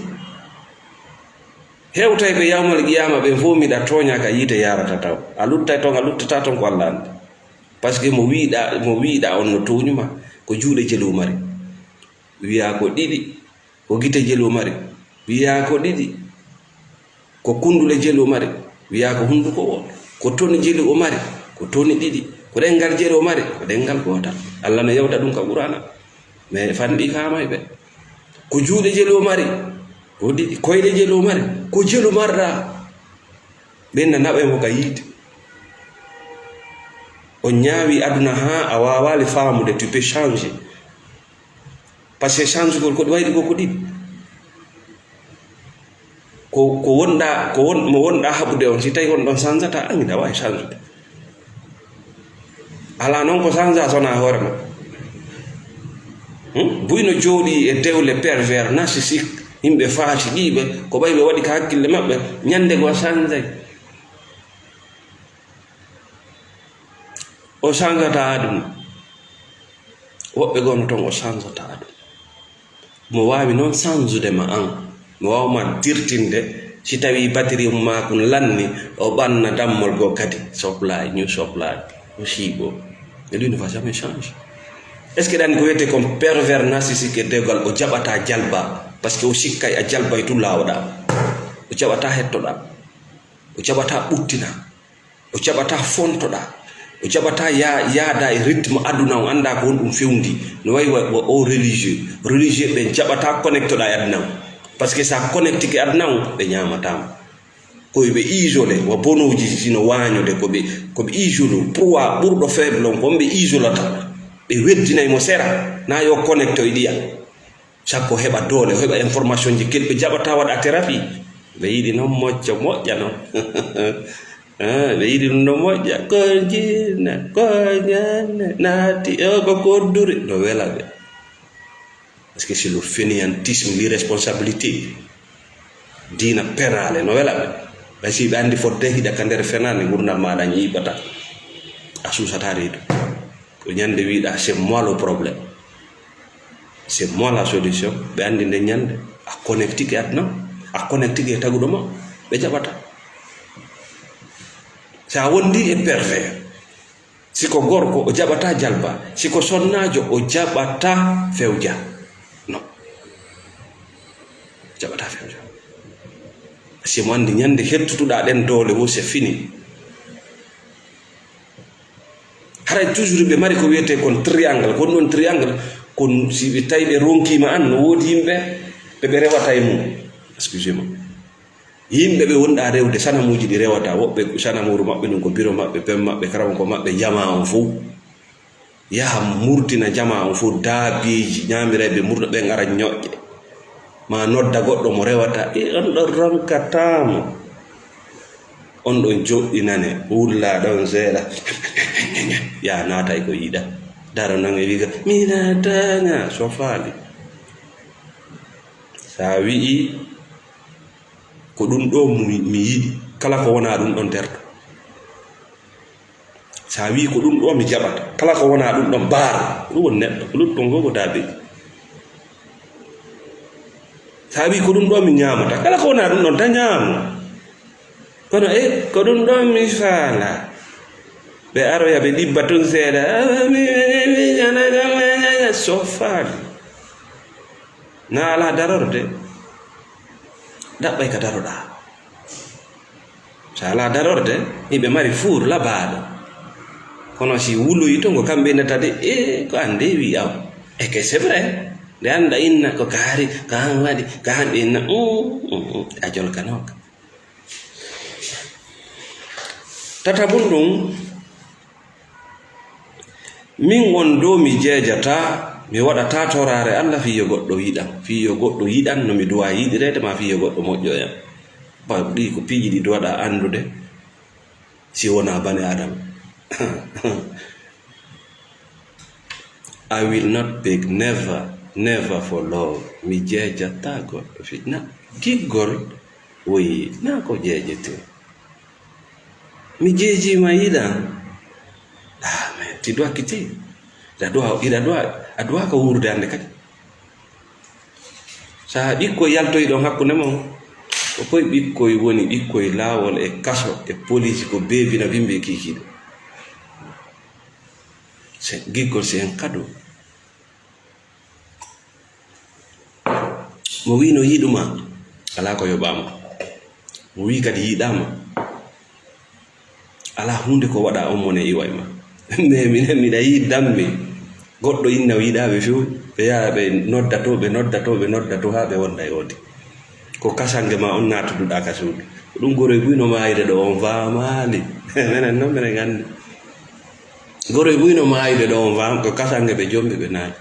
Hewtay ɓe yawmal qiyama ɓen fof miɗa tooña ka yiite yarata taw. A luttay toon, a luttata toon ko Allah anndi. Parce que mo wiiɗa, mo wiiɗa on no tooñuma, ko juuɗe jelu o mari. Wiya ko ɗiɗi. Ko gite jelu o mari, wiyaa ko ɗiɗi. Ko kundule jelu o mari, wiyaa ko hunduko o. Ko toni jelu o mari, ko toni ɗiɗi. Ko ɗenngal jelu o mari, ko ɗenngal gootal. Allah no yewta ɗum ka Qur'aana. Mais fanɗi ka mayɓe. Ko juuɗe jelu o mari, ko ɗiɗi. Koyɗe jelu o mari, ko jelu marɗa. Ɓen na naɓay mo ka yiite. On ñaawi aduna haa a waawaali faamude, tu peux changer. Parce que changugol ko ɗi wayɗi ko, ko ɗiɗi. Ko, ko wonɗa, ko won, mo wonɗa haɓude on, si tawi on ɗon changeata, an hiɗa waawi changude. Alaa noon ko changea so wonaa hoore ma. Hmm? Buy no jooɗii e dewle pervers, narcissique, yimɓe faasiqiiɓe, ko ɓay ɓe waɗi ka hakkille maɓɓe, ñande goo changay. O changata aduna. Woɓɓe goo no toon o changata aduna. Mo waawi noon sansude ma an, mo waawa ma dirtinde, si tawii batiri makun lanni, o ɓanna dammol goo kadi, supply, new supply, o siiɓo. Et lui ne va jamais changer. Est-ce que ɗan ko wiyetee kon pervers narcissique e dewgal, o jaɓataa jalba, parce que o sikkay a jalbay tun laawoɗaa. O jaɓataa hettoɗaa. O jaɓataa ɓuttinaa. O jaɓataa fontoɗaa. O jaɓata ya-, yaada e rythme aduna on, annda ko honɗum fewndi. No wayi wa, wa o religieux. Religieux ɓen jaɓata connectoɗa e aduna on. Parce que sa connectike aduna on, ɓe ñaamatama. Ko ɓe isolé, wa bonoji sino wañude, ko ɓe, ko ɓe isolé. Pour wa ɓurɗo faible on, ko on ɓe isolata. Ɓe weddinay mo sera, na yo connecto e ɗiya. Sakko heɓa doole, o heɓa information ji kel ɓe jaɓata waɗa thérapie. Ɓe yiɗi noon moƴƴa, moƴƴa noon. Ah, ɓe yiɗi ɗum no moƴƴa. Ko jinna, ko ñanne, naati, o ko kodduri. No wela ɓe. Parce que c'est le fainéantisme, l'irresponsabilité. Diina penaale, no wela ɓe. Ɓay si ɓe anndi fodde hiɗa ka nder fenaande, ngurndan maaɗa ñiiɓata. A suusata reedu. Ko ñande wiɗa, c'est moi le problème. C'est moi la solution. Ɓe anndi nde ñande. A connectike aduna. A connectike e taguɗo ma. Ɓe jaɓata. Sa wondi e pervers. Si ko gorko, o jaɓata jalba. Si ko sonnaajo, o jaɓata fewja. Non. O jaɓata fewja. Si mo anndi ñande hettutuɗa ɗen doole wo, c'est fini. Haray toujours ɓe mari ko wiyetee kon triangle. Kon ɗon triangle, kon si ɓe tawi ɓe ronkiima an, no woodi yimɓe ɓe ɓe rewata e mum. Excusez-moi. Yimɓe ɓe wonɗa rewde sanamuuji ɗi rewata, woɓɓe sanamuuru maɓɓe ɗum ko biro maɓɓe, pem maɓɓe, karamoko maɓɓe, jamaa on fow. Yaha murtina jamaa on fow, daabiiji, ñaamireeɓe murna ɓen ara ñoƴƴe. Ma nodda goɗɗo mo rewata, e on ɗon ronkataamo. On ɗon joɗɗinane, wulla ɗon seeɗa. Ya naatay ko yiɗa. Daro nan e wiga, mi naataña, so faali. Sa wi'i, ko ɗum ɗo mi, mi yiɗi, kala ko wona ɗum ɗon terto. Sa wi'i ko ɗum ɗo mi jaɓata, kala ko wona ɗum ɗon baaro, ko ɗum woni neɗɗo, ko lutton fof ko daabeeji. Sa wi'i ko ɗum ɗo mi ñaamata, kala ko wona ɗum ɗon ta ñaamo. Kono e ko ɗum ɗon mi faala. Ɓe aroya ɓe ɗibba tun seeɗa. Ah, mi, mi, mi, mi, ñana, ñana, ñana, so faali. Na ala darorde, ɗaɓɓay ka daroɗaa. So alaa darorde, hiɓe mari fuur labaaɗo. Kono si wuloyi to, ngo kamɓe innata de, e, ko an de wi aw. E ke c'est vrai. Nde annda inna ko kaari, ko an waɗi, ko an inna, mm, mm, mm, a jolkanooka. Tatabun ɗum, min on ɗo mi jeejataa, mi waɗataa toraare Allah fii yo goɗɗo yiɗan, fii yo goɗɗo yiɗan no mi duwaa yiɗireede, maa fii yo goɗɗo moƴƴo e am. Ba-, ɗi ko piiji ɗi duwaɗaa anndude, si wonaa bani Aadama. I will not beg, never, never for love. Mi jeejataa goɗɗo fii. Na, giggol, woyi, na ko jeejete. Mi jeejiima yiɗan. Ah, mais tu dois quitter. Hiɗa duwa, hiɗa duwa, a duwa ko wuurde hannde kadi. Sa ɓikkoy yaltoyi ɗon hakkunde mon, ko koye ɓikkoy woni, ɓikkoy laawol e kaso e poliisi ko beebina bimbi e kiikiiɗe. C'est, giggol, c'est un cadeau. Mo wi'no yiɗuma, alaa ko yoɓaama. Mo wi'i kadi yiɗaama, alaa huunde ko waɗa on mone iwa e ma. Mais minen, miɗa yi'i damme. Goɗɗo inna o yiɗaa ɓe few, ɓe yaha ɓe nodda to, ɓe nodda to, ɓe nodda to, haa ɓe wonda e oodi. Ko kasange ma on naatuduɗaa ka suudu. Ko ɗum goroy buy no maayde ɗo, on faamaali. Menen non, minen anndi. Goroy buy no maayde ɗo, on faam, ko kasange ɓe jombi ɓe naati.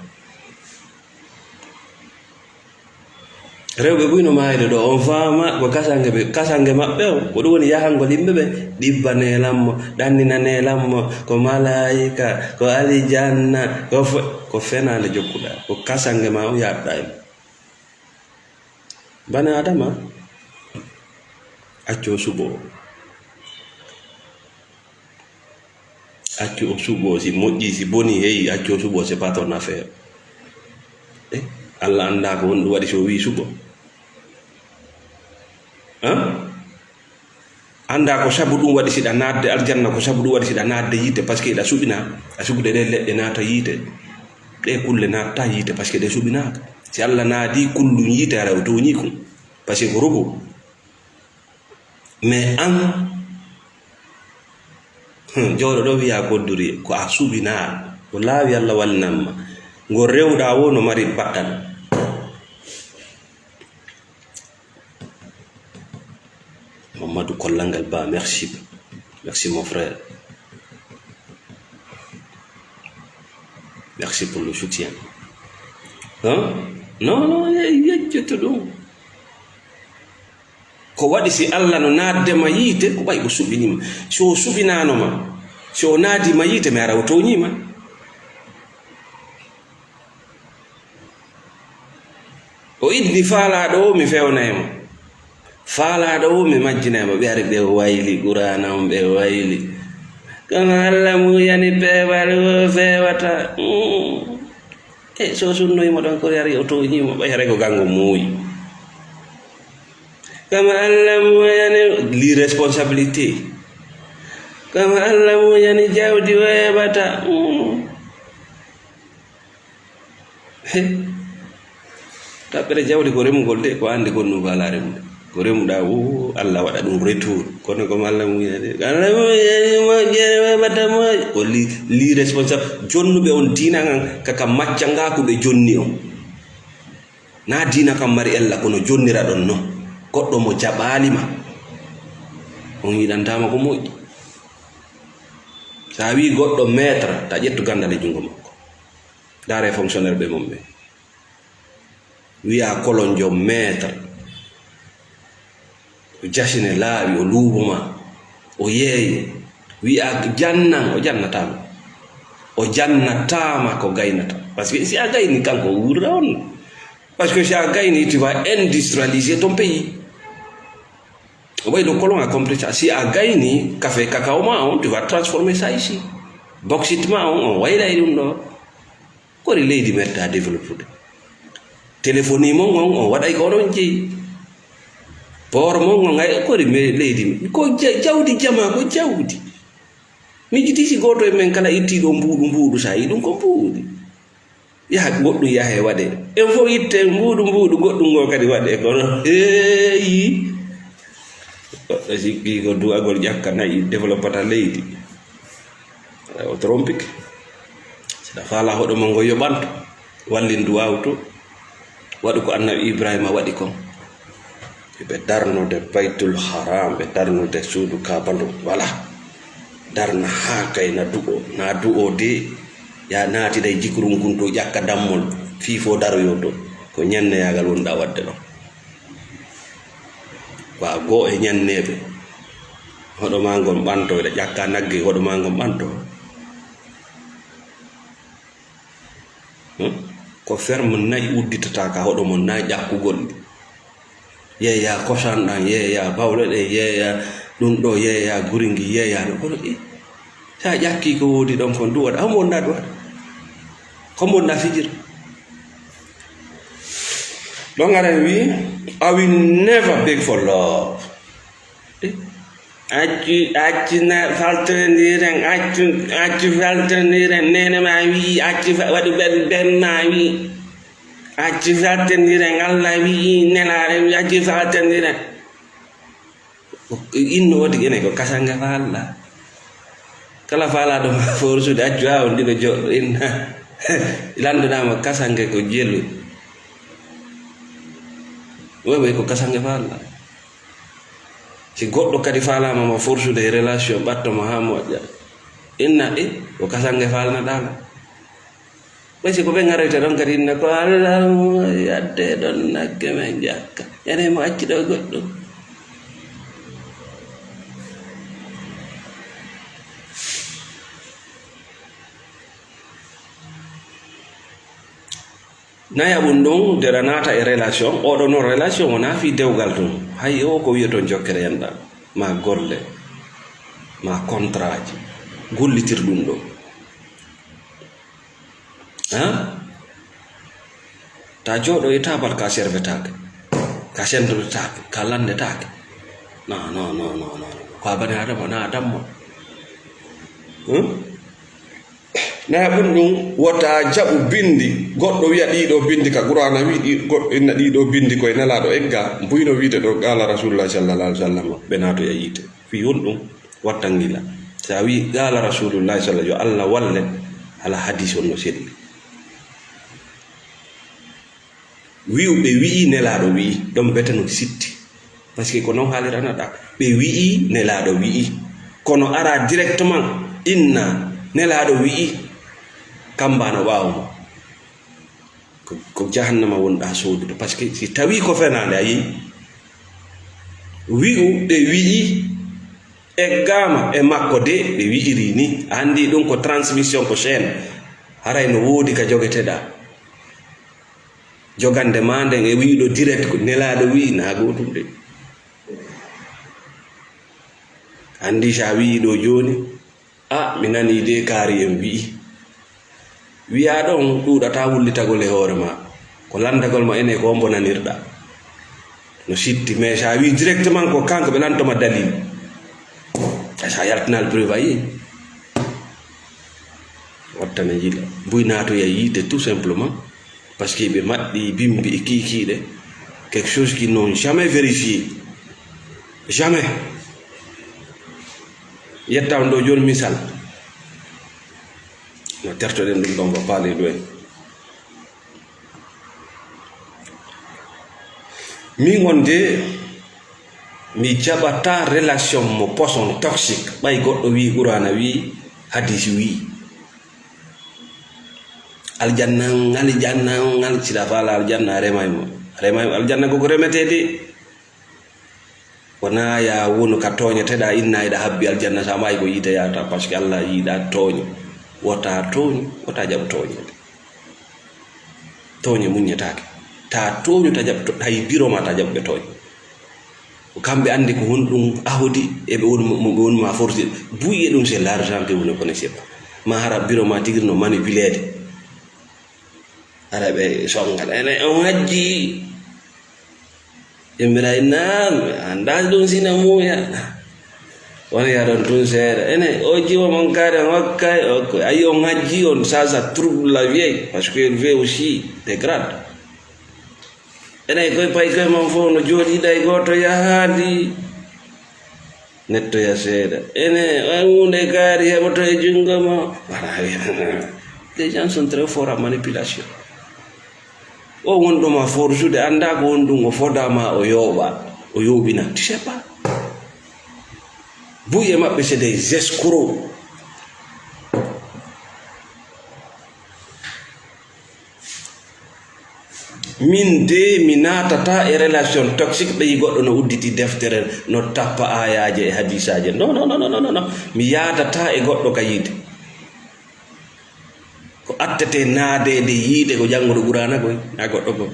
Rewɓe buy no maayde ɗo, on faama ko kasange ɓe, kasange maɓɓe on, ko ɗum woni yahangol yimɓe ɓe, ɗibba neelan mo, ɗannina neelan mo, ko malaayika, ko alijanna, ko fe-, ko fenaande jokkuɗaa, ko kasange ma on yaɗɗaa e mum. Bani Aadama, accu o suɓoo. Accu o suɓoo, si moƴƴi, si boni, hey, accu o suɓoo, c'est pas ton affaire. Eh, Allah anndaa ko honɗum waɗi si o wi'i suɓoo. Hein? Anndaa ko sabu ɗum waɗi si ɗa naatde aljanna, ko sabu ɗum waɗi si ɗa naatde yiite, parce que ɗa suɓinaa. A suɓude ɗe leɗɗe naata yiite. Ɗe kulle naatta yiite, parce que ɗe suɓinaaka. Si Allah naadi kullum yiite, hara o tooñii kun. Parce que ko rogo. Mais an, Jooɗo ɗo wiya godduri, ko a suɓinaa, ko laawi Allah wallinan ma. Ngo rewɗa wo no mari battal. Mamadou Kollangal Ba, merci. Merci, mon frère. Merci pour le soutien. Hein? Non, non, ye-, yejjoto ɗum. Ko waɗi si Allah no naatde ma yiite, ko ɓay o suɓinii ma. Si o suɓinaano ma, si o naadi ma yiite, mi ara o tooñii ma. O inni faalaaɗo o, mi fewnay mo. Faalaaɗo o, mi majjinay mo. Ɓe ari ɓe wayli Qur'aana on, ɓe wayli. Kono Allah muuyani peewal o feewata. Mm. E, so sunnoyi mo ɗon, ko yari o tooñii mo, ɓay haray ko gango muuyi. Kama Allah muuyani, l'irresponsabilité. Kama Allah muuyani jawdi o heɓata. Mm. He. Tappere jawdi ko remugol de, ko ande gonnugo ala remude. Ko remuɗa, wo Allah waɗa ɗum retour. Kono ko Allah muuyani. Allah muuyani moƴƴere o heɓata moƴ-, ko li, li responsable. Jonnuɓe on diina ngan, kaka macca nga ko ɓe jonni on. Na diina kam mari ella, kono jonnira ɗon no. Goɗɗo mo jaɓaali ma, on yiɗantama ko moƴƴi. Sa wi goɗɗo maître, ta ƴettu gandal e jungo makko. Dare fonctionnaire ɓe mon ɓe. Wiya kolonjo maître. O jasine laawi, o luubo ma, o yeeye. Wiya jannan, o jannataama. O jannataama ko gaynata. Parce que si a gayni kanko, o wuurra on. Parce que si a gayni, tu vas industrialiser ton pays. O ɓay ɗo kolon a compris ça. Si a gayni café cacao ma on, tu vas transformer ça ici. Bauxite ma on, on waylay ɗum ɗo. Kori leydi metta développude. Téléphonie mon on, on waɗay ko onon jeyi. Port mon on, ay kori me leydi. Ko ja-, jawdi jama, ko jawdi. Miijiti si gooto e men kala itti ɗo mbuuɗu, mbuuɗu sa yi ɗum ko mbuuɗi. Yaha goɗɗum yahe waɗe. En fof itte mbuuɗu, mbuuɗu goɗɗum ngo kadi waɗe. Kono heeyi. Goɗɗo sikki ko duwagol ƴakka nayi développata leydi. O trompike. Saɗa faala hoɗo mo ngo yoɓanto, wallin duwaawu to, waɗu ko Annabi Ibrahima waɗi kon. Ɓe darnude Baytul Haram, ɓe darnude suudu Kaaba ndu, wala. Darna haa kay na du'o, na du'o de, ya naatida e jikru ngun to ƴakka dammol, fii fo daroyo to. Ko ñanneyaagal wonɗa waɗde ɗon. Ko a goo e ñanneeɓe. Hoɗo maa ngon ɓanto, eɗa ƴakka nagge, hoɗo maa ngon ɓanto. Hmm? Ko ferme nayi udditata ka hoɗo mon, na ƴakkugol ɗi. Yeeya kosan ɗan, yeeya bawle ɗen, yeeya ɗum ɗo, yeeya guri ngi, yeeya ɗo. Kono ɗi, sa ƴakki ko woodi ɗon kon, duwaɗa. Hombo wonɗa duwaɗa? Hombo wonɗa fijir? Ɗon aran wi, "I will never beg for love." Eh? Accu, accu na faltondiren, accu, accu faltondiren, nene ma wi, accu fa-, waɗu ben, ben ma wi. Accu faltondiren, Allah wi, nelaare wi, accu faltondiren. Inno woti ene ko kasange faalla. Kala faalaɗo ma forsude, accu ha on ɗiɗo joɗɗo inna. Lanndanaama kasange ko jelu. Wewe ko kasange faalla. Si goɗɗo kadi faalaama ma forsude e relation, ɓatto mo haa moƴƴa. Inna, e, ko kasange faalnaɗaa ma. Ɓay si ko ɓe ŋaroyta ɗon kadi inna, ko Allah mo yadde ɗon nagge men jakka. Ene mo acci ɗo goɗɗum. Naya ɗum ɗon, nde ɗa naata e relation, oɗo noon relation wonaa fii dewgal tun. Hay o ko wiyeton jokkere enɗan, ma golle, ma kontraaji, gollitir ɗum ɗo. Ha? Ta jooɗo e taabal ka servetaake, ka sendetaake, ka lanndetaake. Non, non, non, non, non. Ko a bani Adama, na a damma. Hmm? Na ɗum ɗum wota jaɓu bindi, goɗɗo wiya ɗiɗo bindi ka Qur'aana wi ɗi, goɗɗo inna ɗiɗo bindi koye Nelaaɗo egga, mbuyno wiide ɗo qaala Rasulullah sallallahu alaihi wasallam, ɓe naatoya yiite. Fii honɗum? Wattangila. So a wii, "Qaala Rasuulullaahi sallallaahu alayhi wa sallam," yo Allah wallen, ala hadis on no selli. Wi'u ɓe wi'i, Nelaaɗo wi'i, ɗon bete no sitti. Parce que ko non haaliranaɗa. Ɓe wi'i, Nelaaɗo wi'i. Kono ara directement, inna, Nelaaɗo wi'i, kamba no ɓaawo mo. Ko, ko jahannama wonɗa soodude. Parce que si tawi ko fenaande, a yehi. Wi'u ɓe wi'i, eggaama e makko de, ɓe wi'iri ni. A anndi ɗum ko transmission, ko chaîne. Haray no woodi ka jogeteɗa. Jogande ma nden e wi'uɗo direct ko Nelaaɗo wi'i, na gootum de. Anndi sa wi'i ɗo jooni, "A, mi nanii de kaari en wi'i." Wi'aa ɗon ɗuuɗataa wullitagol e hoore ma. Ko landagol ma ene ko hombo nanirɗa. No sitti, mais sa wi'i directement ko kanko, ɓe lantoma dalil. Sa yaltinal preuve a yi'i. Wattana yila. Buy naatoya yiite tout simplement. Parce que ɓe maɗɗi bimbi e kiikiiɗe. Quelque chose qu'ils n'ont jamais vérifié. Jamais. Yetta on ɗo jooni misal. No tertoɗen ɗum ɗon ko paali ɗo en. Min on de, mi jaɓata relation mo poison toxique. Ɓay goɗɗo wi'i Qur'ana wi'i, hadisi wi'i. Aljanna, aljanna, al-, sila faala aljanna, a remay mo. A remay mo. Aljanna ko ko remetee de. Wonaa ya wonu ka tooñeteɗaa, inna eɗa habbi aljanna, sa maayi ko yiite yahata, parce que Allah yiɗa tooño. Wota tooñu, wota jaɓu tooñeede. Tooñe muññetaake. Ta tooñu, ta jaɓu to-, hay biro ma ta jaɓu ɓe tooñe. Ko kamɓe anndi ko honɗum ahodi, e ɓe woni mo, mo ɓe woni ma forcé. Buy e ɗum, c'est l'argent que vous ne connaissez pas. Ma hara biro ma tigi no manipuleede. Hara ɓe songal. Ene on hajji. Ɓe mbiray, "Naam, anndaa ɗum sina muuya." Woni ya ɗon tun seeɗa. Ene, o jiwo mon kaari, on hokkay, ok. Ayi, on hajji, on, ça, ça trouble la vieille, parce que elle veut aussi des grades. Ene, koye pay koye mon fof no jooɗiɗa e gooto yahaali. Nettoya seeɗa. Ene, on huunde kaari heɓoto e junngo mo. Voilà. Les gens sont très forts en manipulation. O wonɗo ma forjude, annda ko honɗum o foda ma o yooɓa, o yooɓina. Tu sais pas. Buy e maɓɓe, c'est des escrocs. Min de, mi naatata e relation toxique, ɓeyi goɗɗo no udditi deftere, no tappa aayaaje e hadiisaaje. Non, non, non, non, non, non. Mi yaadata e goɗɗo ka yiide. Ko attete naadeede yiide ko jannguɗo Qur'aana koy, na goɗɗo ko.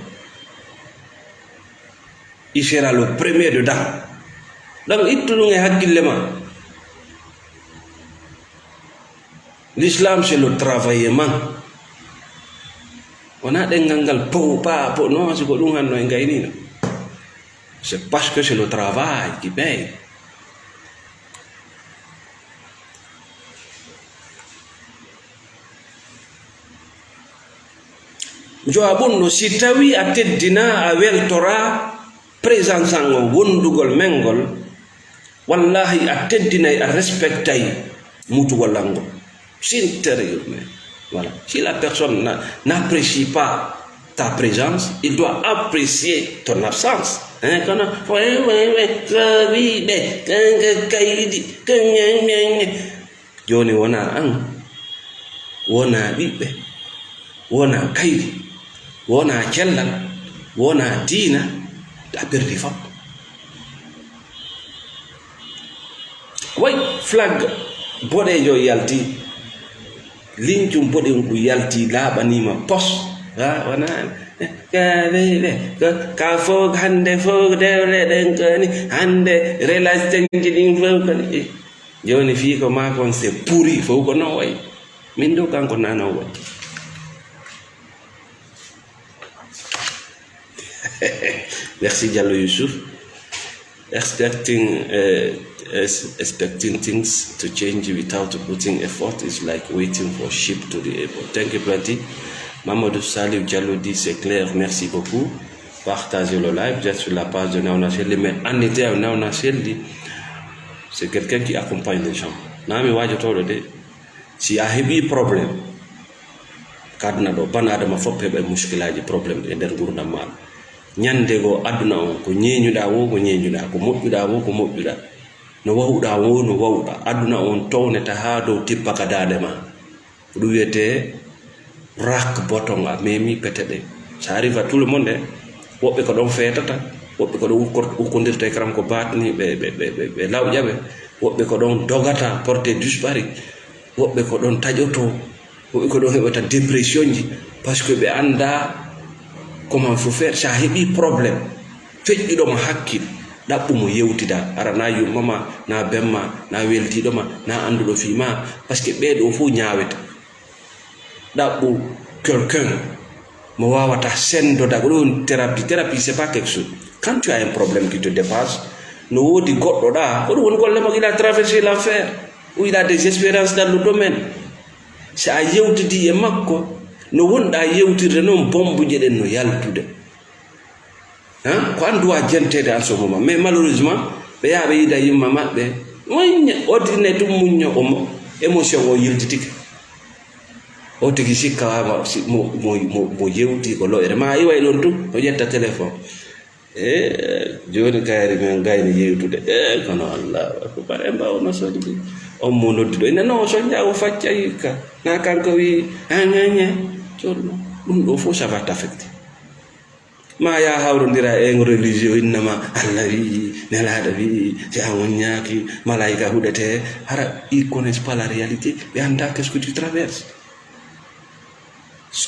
Il sera le premier dedans. Donc, ittu ɗum e hakkille ma. L'islam, c'est le travaillement. Wona ɗenngal ngal po, pa, po, non, si ko ɗum hanno en gaynino. C'est parce que c'est le travail qui paye. Joa ɓunno, si tawi a teddina, a weltora présence an o, wondugol men ngol, wallahi a teddinay, a respectay mutugol an ngol. Sérieux, mais voilà. Si la personne n'a-, n'apprécie pas ta présence, il doit apprécier ton absence. Hein, kono, oui, oui, oui, ko wiɓe, ko, ko kaydi, ko ñe, ñe, ñe. Jooni wonaa an, wonaa ɓiɓɓe, wonaa kaydi, wonaa cellal, wonaa diina, a perdi fof. Way flag boɗeejo yalti, lincum boɗeejo ngu yalti, laaɓaniima pos. Ha, wonaa, eh, ka, ka fof hannde fof dewle ɗen koni, hannde relation ji ɗin fof koni. Eh, jooni fii ko maa kon, c'est pourri, fof ko non wayi. Min ɗo kanko nana o waɗi. Merci Diallo Youssouf. Expecting, uh, es-, expecting things to change without putting effort is like waiting for sheep to the airport. Thank you plenty. Mamadou Salif Diallo dit c'est clair. Merci beaucoup. Partagez le live. Just sur la page de Nawna Selli. Mais en été, Nawna Selli, c'est quelqu'un qui accompagne les gens. Naa mi waajotooɗo de. Si a heɓii problème, ka aduna ɗo, ban adama fof heɓa muskilaaji, problème e nder nguurndam maaɗa. Ñande goo, aduna on ko ñeeñuɗaa woo, ko ñeeñuɗaa, ko moƴƴuɗaa woo, ko moƴƴuɗaa, no wawɗaa woo, no wawɗaa. Aduna on townete haa dow tippa ka daande maa. Ko ɗum wiyetee rock bottom, a memi pete ɗe. Ça arrive à tout le monde, eh. Woɓɓe ko ɗon feetata, woɓɓe ko ɗon ukkor-, ukkondirta e karam ko baatni, ɓe, ɓe, ɓe, ɓe, ɓe lawƴa ɓe. Woɓɓe ko ɗon dogata, porté disparu. Woɓɓe ko ɗon taƴoto, woɓɓe ko ɗon heɓata dépression ji, parce que ɓe anndaa comment faut faire. So a heɓii problème, feƴƴuɗo mo hakkil, ɗaɓɓu mo yewtida. Hara na yumma ma, na ben ma, na weldiiɗo ma, na annduɗo fii ma, parce que ɓee ɗoo fof ñaawete. Ɗaɓɓu quelqu'un mo waawata senndoda, ko ɗum woni thérapie. Thérapie, c'est pas quelque chose. Quand tu as un problème qui te dépasse, no woodi goɗɗo ɗa, ko ɗum woni golle makko, il a traversé l'enfer, ou il a des expériences dans le domaine. Si a yewtidii e makko, no wonɗa yewtirde noon, bombuje ɗen no yaltude. Hein? Ko an duwa jenteede en ce moment. Mais malheureusement, ɓe yaha ɓe yiida yumma maɓɓe. Muñña, ordine ɗum muñño, o mo-, émotion o yiltitike. O tigi sikka wa-, si-, mo, mo, mo, mo yewti ko lo'ere. Ma iwa e ɗon tun, o ƴetta téléphone. E, jooni kayri men gayni yewtude. E, kono Allahu akbar, e mbaw no sondi. On mo noddi ɗo, ina no o soñña, o facca hikka. Na kanko wi, a, ña, ña. Jooni ɗum ɗo fof, ça va t'affecter. Ma ya hawrondira e ngo religieux, innama Allah wi, Nelaaɗo wi, si a woññaaki, malaika huɗete. Hara, ils connaissent pas la réalité, ɓe annda qu'est-ce que tu traverses.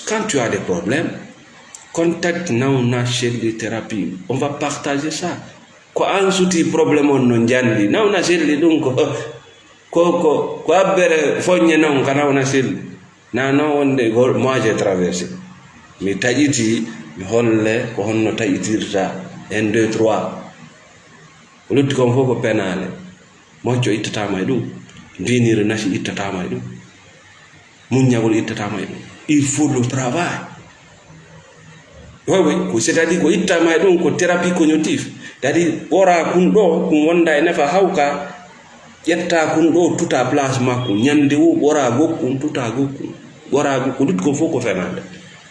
Quand tu as des problèmes, contacte Nawna Selli Thérapie. On va partager ça. Ko an suti problème on no jalli. Nawna Selli ɗum ko, ko, ko, ko abbere foññe non ka Nawna Selli. Na non wonde go-, moi j'ai traversé. Mi taƴiti, mi holle ko honno taƴitirta. Un, deux, trois. Ko lutti kon fof ko penaale. Mocco ittataama e ɗum. Mbiiniri nasi ittataama e ɗum. Muññagol ittataama e ɗum. Il faut le travail. Oui, oui, ko, c'est-à-dire ko ittama e ɗum ko thérapie cognitive. C'est-à-dire ɓora kun ɗo, kun wonda e nafa hawka, ƴetta kun ɗo, tuta place makko. Ñande wo ɓora gokkun, tuta gokkun. Ɓora gokkun, lutti ko fof ko fenande.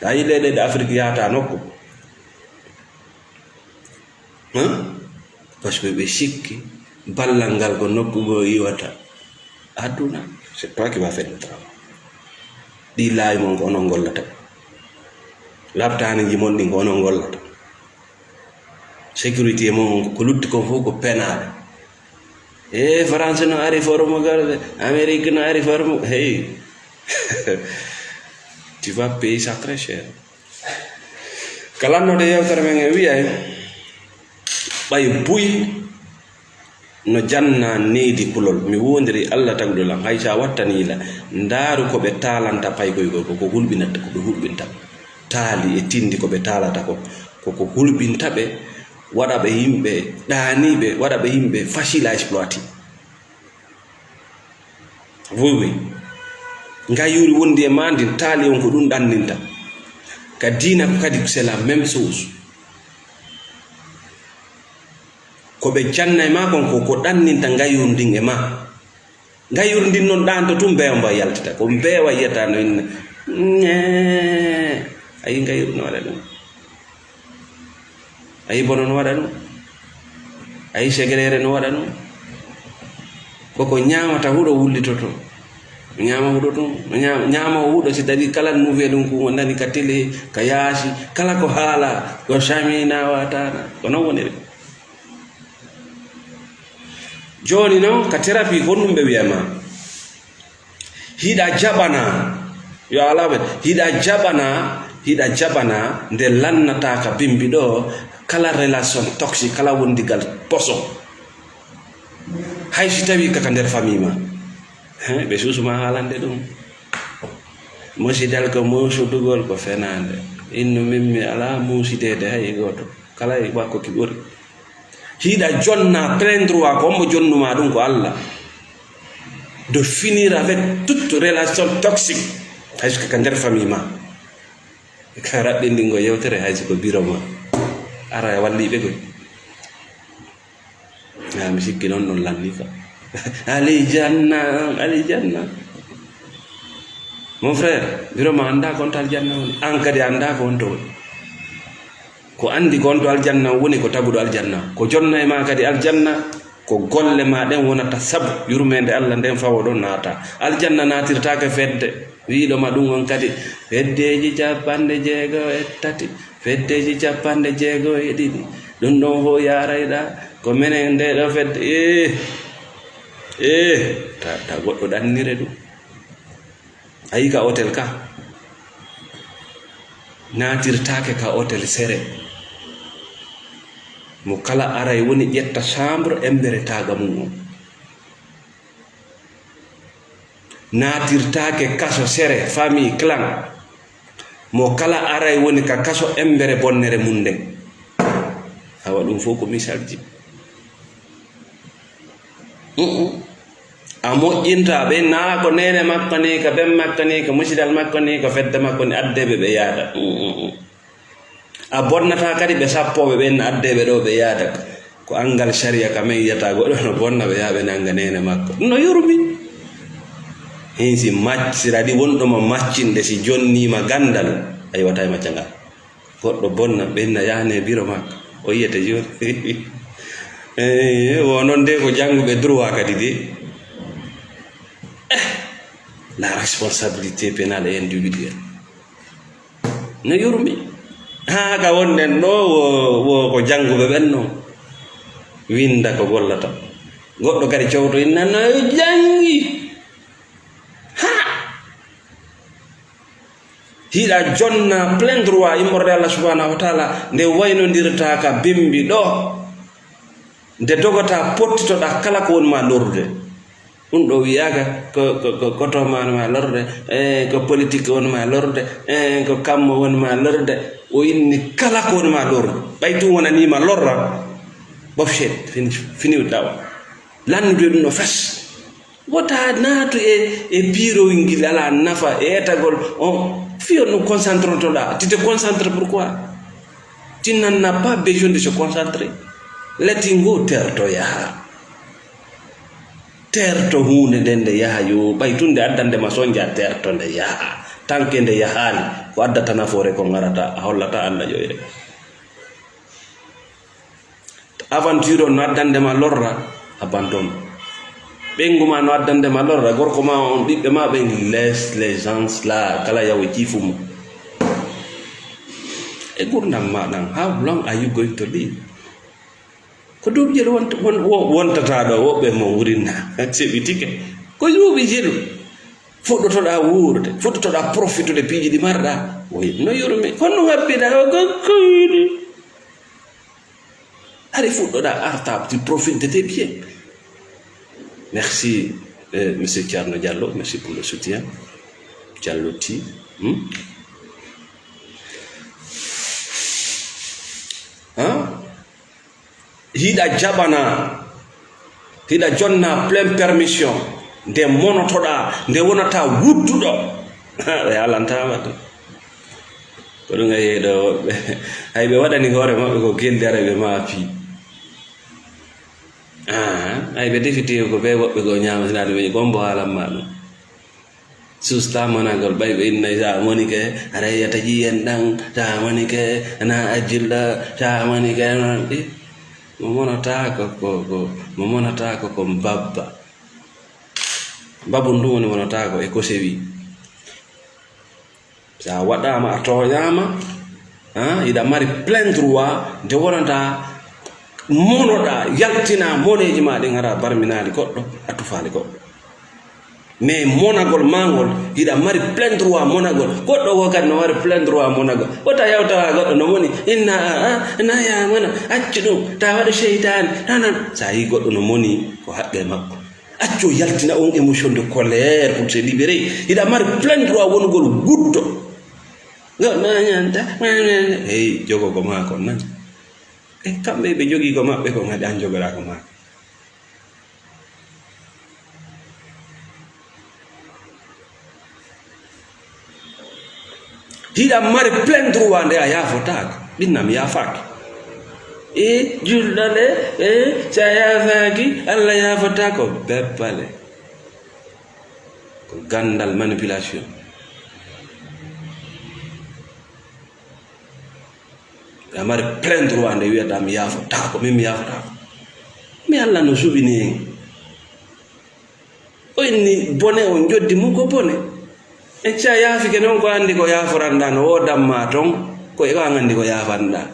A yi leyɗe ɗe Afrique yahata nokku. Hein? Parce que ɓe sikki ballal ngal ko nokku goo iwata. Aduna, c'est toi qui vas faire le travail. Ɗi laawi mon ko onon gollata. Laptaaniji mon ɗin ko onon gollata. Sécurité mon ko lutti kon fof ko penaale. E France no ari forme garde, Amérique no ari forme, hey. Tu vas payer ça très cher. Ka lannoode yewtere men e wi'ay, ɓay buy no janna needi kulol, mi woondiri Alla taguɗo lan, hay sa wattanii la, ndaaru ko ɓe taalanta paykoygol ko, ko hulɓinata, ko ɓe hulɓinta. Taali e tindi ko ɓe taalata ko, ko, ko hulɓinta ɓe, waɗa ɓe yimɓe ɗaaniiɓe, waɗa ɓe yimɓe facile à exploiter. Oui, oui. Ngayuuri wondi e maa ndin, taali on ko ɗum ɗanninta. Ka diina ko kadi, c'est la même chose. Ko ɓe janna e maa kon ko, ko ɗanninta ngayuuri ndin e maa. Ngayuuri ndin non ɗaanto tun, mbeewa mba yaltita. Ko mbeewa yiyata no inna, ñee. A yii ngayuuri no waɗa ɗum. A yii bono no waɗa ɗum. A yii segereere no waɗa ɗum. Ko ko ñaamata huɗo wullitoto. No ñaama huɗo tun. No ñaama, ñaama o huɗo, c'est-à-dire kala nouvelle ɗum ko nani ka télé, ka yaasi, kala ko haala, ko samina watana. Ko non woniri. Jooni non, ka thérapie, honɗum ɓe wiya ma? Hiɗa jaɓana, yo alaɓe, hiɗa jaɓana, hiɗa jaɓana nde lannata ka bimbi ɗo, kala relation toxique, kala wondigal poso. Hay si tawi ka, ka nder famille ma. He, ɓe suusu ma haalande ɗum. Musidal ko muusudugol ko fenaande. Innu min mi alaa muusideede hay e gooto. Kala e makko ki ɓuri. Hiɗa jonna plein droit, ko hombo jonnuma ɗum? Ko Allah. De finir avec toute relation toxique, hay so ka nder famille ma. Ka raɓɓindingo yewtere, hay so ko biro ma. Ara e walliɓe goy. Ah, mi sikki noon ɗon lanni ka. Alijanna, alijanna. Mon frère, biro ma annda ko on to aljanna woni. An kadi annda ko on to woni. Ko anndi ko on to aljanna woni ko taguɗo aljanna. Ko jonna e ma kadi aljanna, ko golle ma ɗen wonata sabu yurmeende Allah nden fawo ɗon naata. Aljanna naatirtaake fedde. Wiiɗo ma ɗum on kadi, feddeeji capanɗe jeego e tati, feddeeji capanɗe jeego e ɗiɗi. Ɗum ɗon fof yaarayɗa ko menen nde ɗo fedde. Eh, eh, ta, ta goɗɗo ɗannire ɗum. A yi ka hotel ka? Naatirtaake ka hotel sere. Mo kala aray woni ƴetta chambre embere taaga mum on. Naatirtaake kaso sere, famille, clan. Mo kala aray woni ka kaso embere bonnere mum nden. Awa ɗum fof ko misalji. Mm-mm. A moƴƴinta ɓe, naa ko neene makko ni, ka ben makko ni, ka musidal makko ni, ka fedde makko ni, addeɓe ɓe yaada. Mm-mm. A bonnata kadi ɓe sappooɓe ɓen, addeɓe ɗo ɓe yaada. Ko anngal sariya ka men yiyata goɗɗo no bonna ɓe, yaa ɓe nannga neene makko. No yurmi. Hin si macc-, sira ɗi wonɗo mo maccinde, si jonniima ganndal, a iwata e macca ngal. Goɗɗo bonna, ɓenna yahane biro makko. O yiyete jooni. Eh, wo non de ko jannguɓe droit kadi de. Eh, la responsabilité pénale et individuelle. No yurmi. Haa ka wonɗen ɗo wo, wo ko jannguɓe ɓen non. Winnda ko gollata. Goɗɗo kadi cowto inna no janngi. Ha! Hiɗa jonna plein droit immorde Allah subhanahu wa taala, nde waynondirta ka bimbi ɗo, nde dogata pottitoɗa kala ko woni ma lorrude. Ɗum ɗo wiyaaka ko, ko, ko, ko to ma woni ma lorrude, eh, ko politique woni ma lorrude, eh, ko kammo woni ma lorrude. O inni kala ko woni ma lorrude. Ɓay ɗum wonaniima lorra, bof, fini, fini dawa. Lannude ɗum no fes. Wota naatu e, e piirowol ngil alaa nafa, e etagol on. Fii on no concentre toɗa. Tu te concentres pourquoi? Tu n'en as pas besoin de se concentrer. Let it go, teerto yaha. Teerto huunde nden nde yaha yo, ɓay tun nde addande ma sonja, teerto nde yaha. Tanke nde yahaali, ko addata nafoore ko ngarata, a hollata Alla ƴoyre. Aventure on no addande ma lorra, abandonne. Ɓeyngu ma no addande ma lorra, gorko ma on, ɓiɓɓe ma ɓen, laisse les gens là, kala yawo e ciifu mum. E gurdam ma ɗan, how long are you going to live? Ko duuɓi jelu wont-, won-, wo-, wontata ɗo, woɓɓe mo wurinna, seɓitike. Ko duuɓi jelu. Fuɗɗotoɗa wuurde, fuɗɗotoɗa profitude piiji ɗi marɗa. Woy, no yurmi. Kono ɗum habbina, o gakkoyni. Hari fuɗɗoɗa arta, tu profites de tes biens. Merci, euh, monsieur Thierno Diallo, merci pour le soutien. Diallo T. Hmm? Hein? Hiɗa jaɓana, hiɗa jonna plein permission, nde monotoɗa, nde wonata wudduɗo. Ɓe alantama to. Ko ɗum ay ɗo, hay ɓe waɗani hoore maɓɓe ko geldi ara ɓe maafi. Ah, ay ɓe defiti ko ɓe woɓɓe goo ñaama sinaade ɓe gombo haalan ma ɗum. Susta monagol, ɓay ɓe innay sa monike, aɗa yiya taƴi en ɗan, sa monike, na ajjilɗo, sa monike, na, eh, mo monata ko, ko, ko, mo monata ko, ko babba. Babun ɗum woni monata ko e ko sewi. Sa waɗama, a tooñama, ha, hiɗa mari plein droit, nde wonata monoɗa, yaltina moneji ma ɗin, hara barminaali goɗɗo, a tufaali goɗɗo. Mais monagol ma ngol, hiɗa mari plein droit monagol. Goɗɗo ko kadi no mari plein droit monagol. Wota yawtara goɗɗo no moni, inna, a, a, na ya mona, accu ɗum, ta waɗu seytaane, non, non. Sa yi goɗɗo no moni, ko haqqe makko. Accu o yaltina on émotion de colère pour se libérer. Hiɗa mari plein droit wonugol guddo. Goɗɗo ñanta, hey, jogo ko ma kon nan. E kamɓe ɓe jogii ko maɓɓe kon, haɗi an jogoɗa ko ma. Hiɗa mari plein droit nde a yaafotaako. Ɗinnam yaafaaki. E julɗo ɗe, e, si a yaafaaki, Allah yaafataa ko beppale. Ko ganndal, manipulation. A mari plein droit nde wiyata mi yaafotaako, min mi yaafotaako. Mi Allah no suɓini en. O inni bone, o joddi mum ko bone. En si a yaafike noon, ko anndi ko yaaforanɗaa, no woodanma toon, ko e ko an anndi ko yaafanɗaa.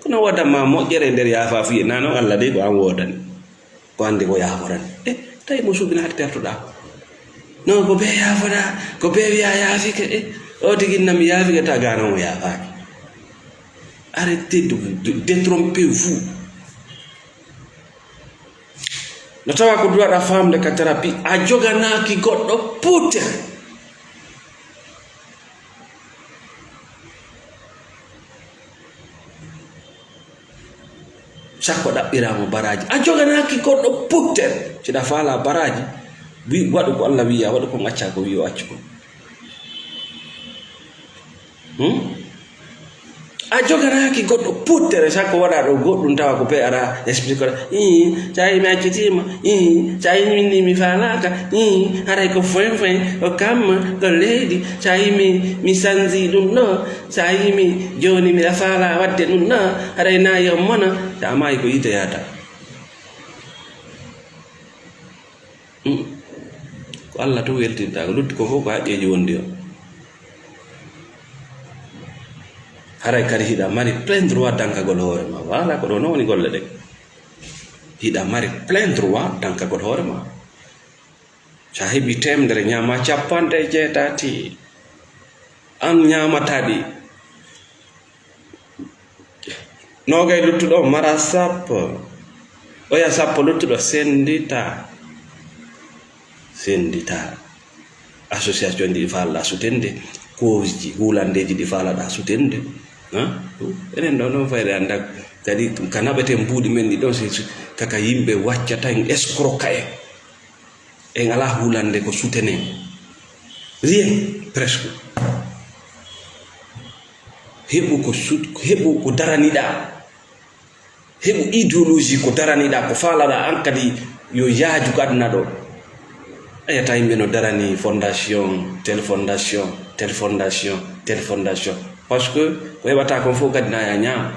Kono woodanma moƴƴere e nder yaafafuye, na noon Allah dey ko an woodani. Ko anndi ko yaaforani. E, tawi mo suɓinaade pertoɗaa. Non, ko bee yaafoɗaa, ko bee wiyaa yaafike. E, o tigi na mi yaafike, tagaa noon o yaafaaki. Arrêtez de vous de- détromper vous. No tawa ko duwaɗa faamde ka thérapie, a joganaaki goɗɗo puuter. Sakko ɗaɓɓiraama baraaji, a joganaaki goɗɗo puuter. Si ɗa faala baraaji, wi waɗu ko Allah wiya, waɗu ko acca ko wiyo accu ko. Hmm? A joganaaki goɗɗo puuttere, sakko waɗa ɗo goɗɗum tawa ko pe ara explique ii, tawi mi accitiima, ii, tawi min ni mi faalaaka, ii, haray ko foin foin, ko kamma, ko leydi, tawi mi, mi sanzi ɗum ɗo, tawi mi jooni mi faala waɗde ɗum ɗo, haray na yo mono, ta maayi ko yiite yaata. Hmm. Ko Allah tun weltinta, ko lutti ko fof ko haqqeeji wondi on. Haray kadi hiɗa mari plein droit dankagol hoore ma. Voilà, ko ɗo noon woni golle ɗen. Hiɗa mari plein droit dankagol hoore ma. Sa heɓi teemedere, ñaama capanɗe jeetati. An ñaamata ɗi. Noogay luttuɗo, mara sappo. Oya sappo luttuɗo, sendita. Sendita. Association ɗi faalɗa sutende, causeji, hulandeji ɗi faalaɗa sutende. Ha? Enen ɗo noon fayde annda kadi ka naɓeten mbuuɗi men ɗi ɗon, si, si, kaka yimɓe waccata en, escroquer en. En alaa hulande ko sutenen. Rien, presque. Heɓu ko sut-, heɓu ko daraniɗaa. Heɓu idéologie ko daraniɗaa, ko faalaɗaa an kadi yo yaaju ko aduna ɗo. A yiyata yimɓe no darani fondation, telle fondation, telle fondation, telle fondation. Parce que ko heɓata kon fof kadi na ya ñaam.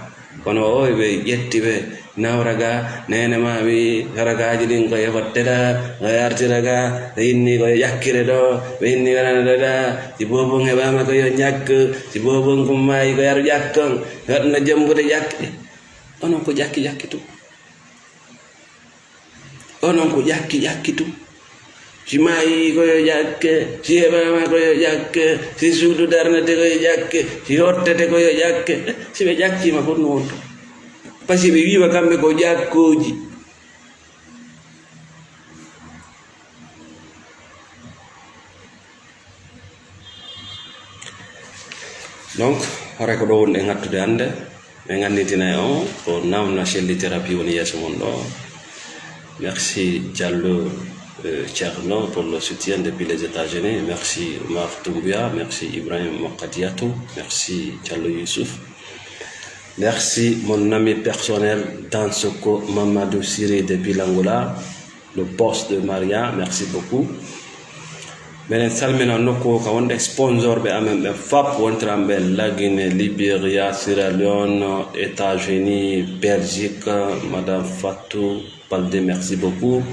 Kono o, ɓe ƴetti ɓe nawra ga, neene ma wi, haragaaji ɗin ko e fottira, ko e artira ga, ɓe inni ko e ƴakkire ɗo, ɓe inni ko nana ɗo ɗa, si boobon heɓaama ko yo ñakk, si boobon kummaayi ko yaru ƴakkon, waɗna jombude ƴakk. Onon ko ƴakki ƴakki tun. Onon ko ƴakki ƴakki tun. Si maayi ko yo ƴakke, si heɓaama ko yo ƴakke, si suudu darnete ko yo ƴakke, si hottete ko yo ƴakke. Eh, si ɓe ƴakkiima ko ɗum wonto. Parce que ɓe wiima kamɓe ko ƴakkooji. Donc, hara ko ɗo wonɗen hattude hannde, min nganndintinay on ko Nawna Selli Thérapie woni yeeso mon ɗo. Merci Diallo, euh, Thierno pour le soutien depuis les États-Unis. Merci Omar Doumbouya, merci Ibrahim Mokadiatou, merci Diallo Youssouf. Merci mon ami personnel Dansoko Mamadou Siré depuis l'Angola. Le boss de Maria, merci beaucoup. Minen salmina nokku o ka wonde sponsorɓe amen ɓe fap wontiranɓe Lagine, Liberia, Sierra Leone, États-Unis, Belgique, Madame Fatou Balde, merci beaucoup.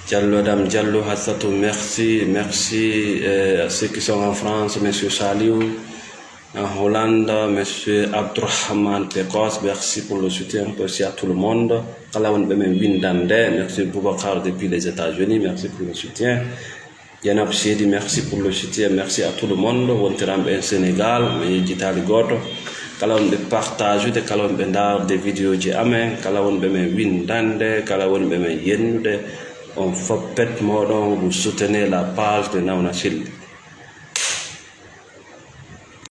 Diallo, Dame Diallo, Hassatou, merci. Merci, euh, à ceux qui sont en France, Monsieur Saliou. En Hollande, Monsieur Abdourahmane Pekos, merci pour le soutien, merci à tout le monde. Kala wonɓe men windande, merci Boubacar depuis les États-Unis, merci pour le soutien. Dieynaba Seydi, merci pour le soutien, merci à tout le monde. Wontiranɓe en Sénégal, mi yejjitaali gooto. Kala wonɓe partage'ude, kala wonɓe ndaarde vidéoji amen, kala wonɓe men windande, kala wonɓe men yennude, on fof pet moɗon, vous soutenez la page de Nawna Selli.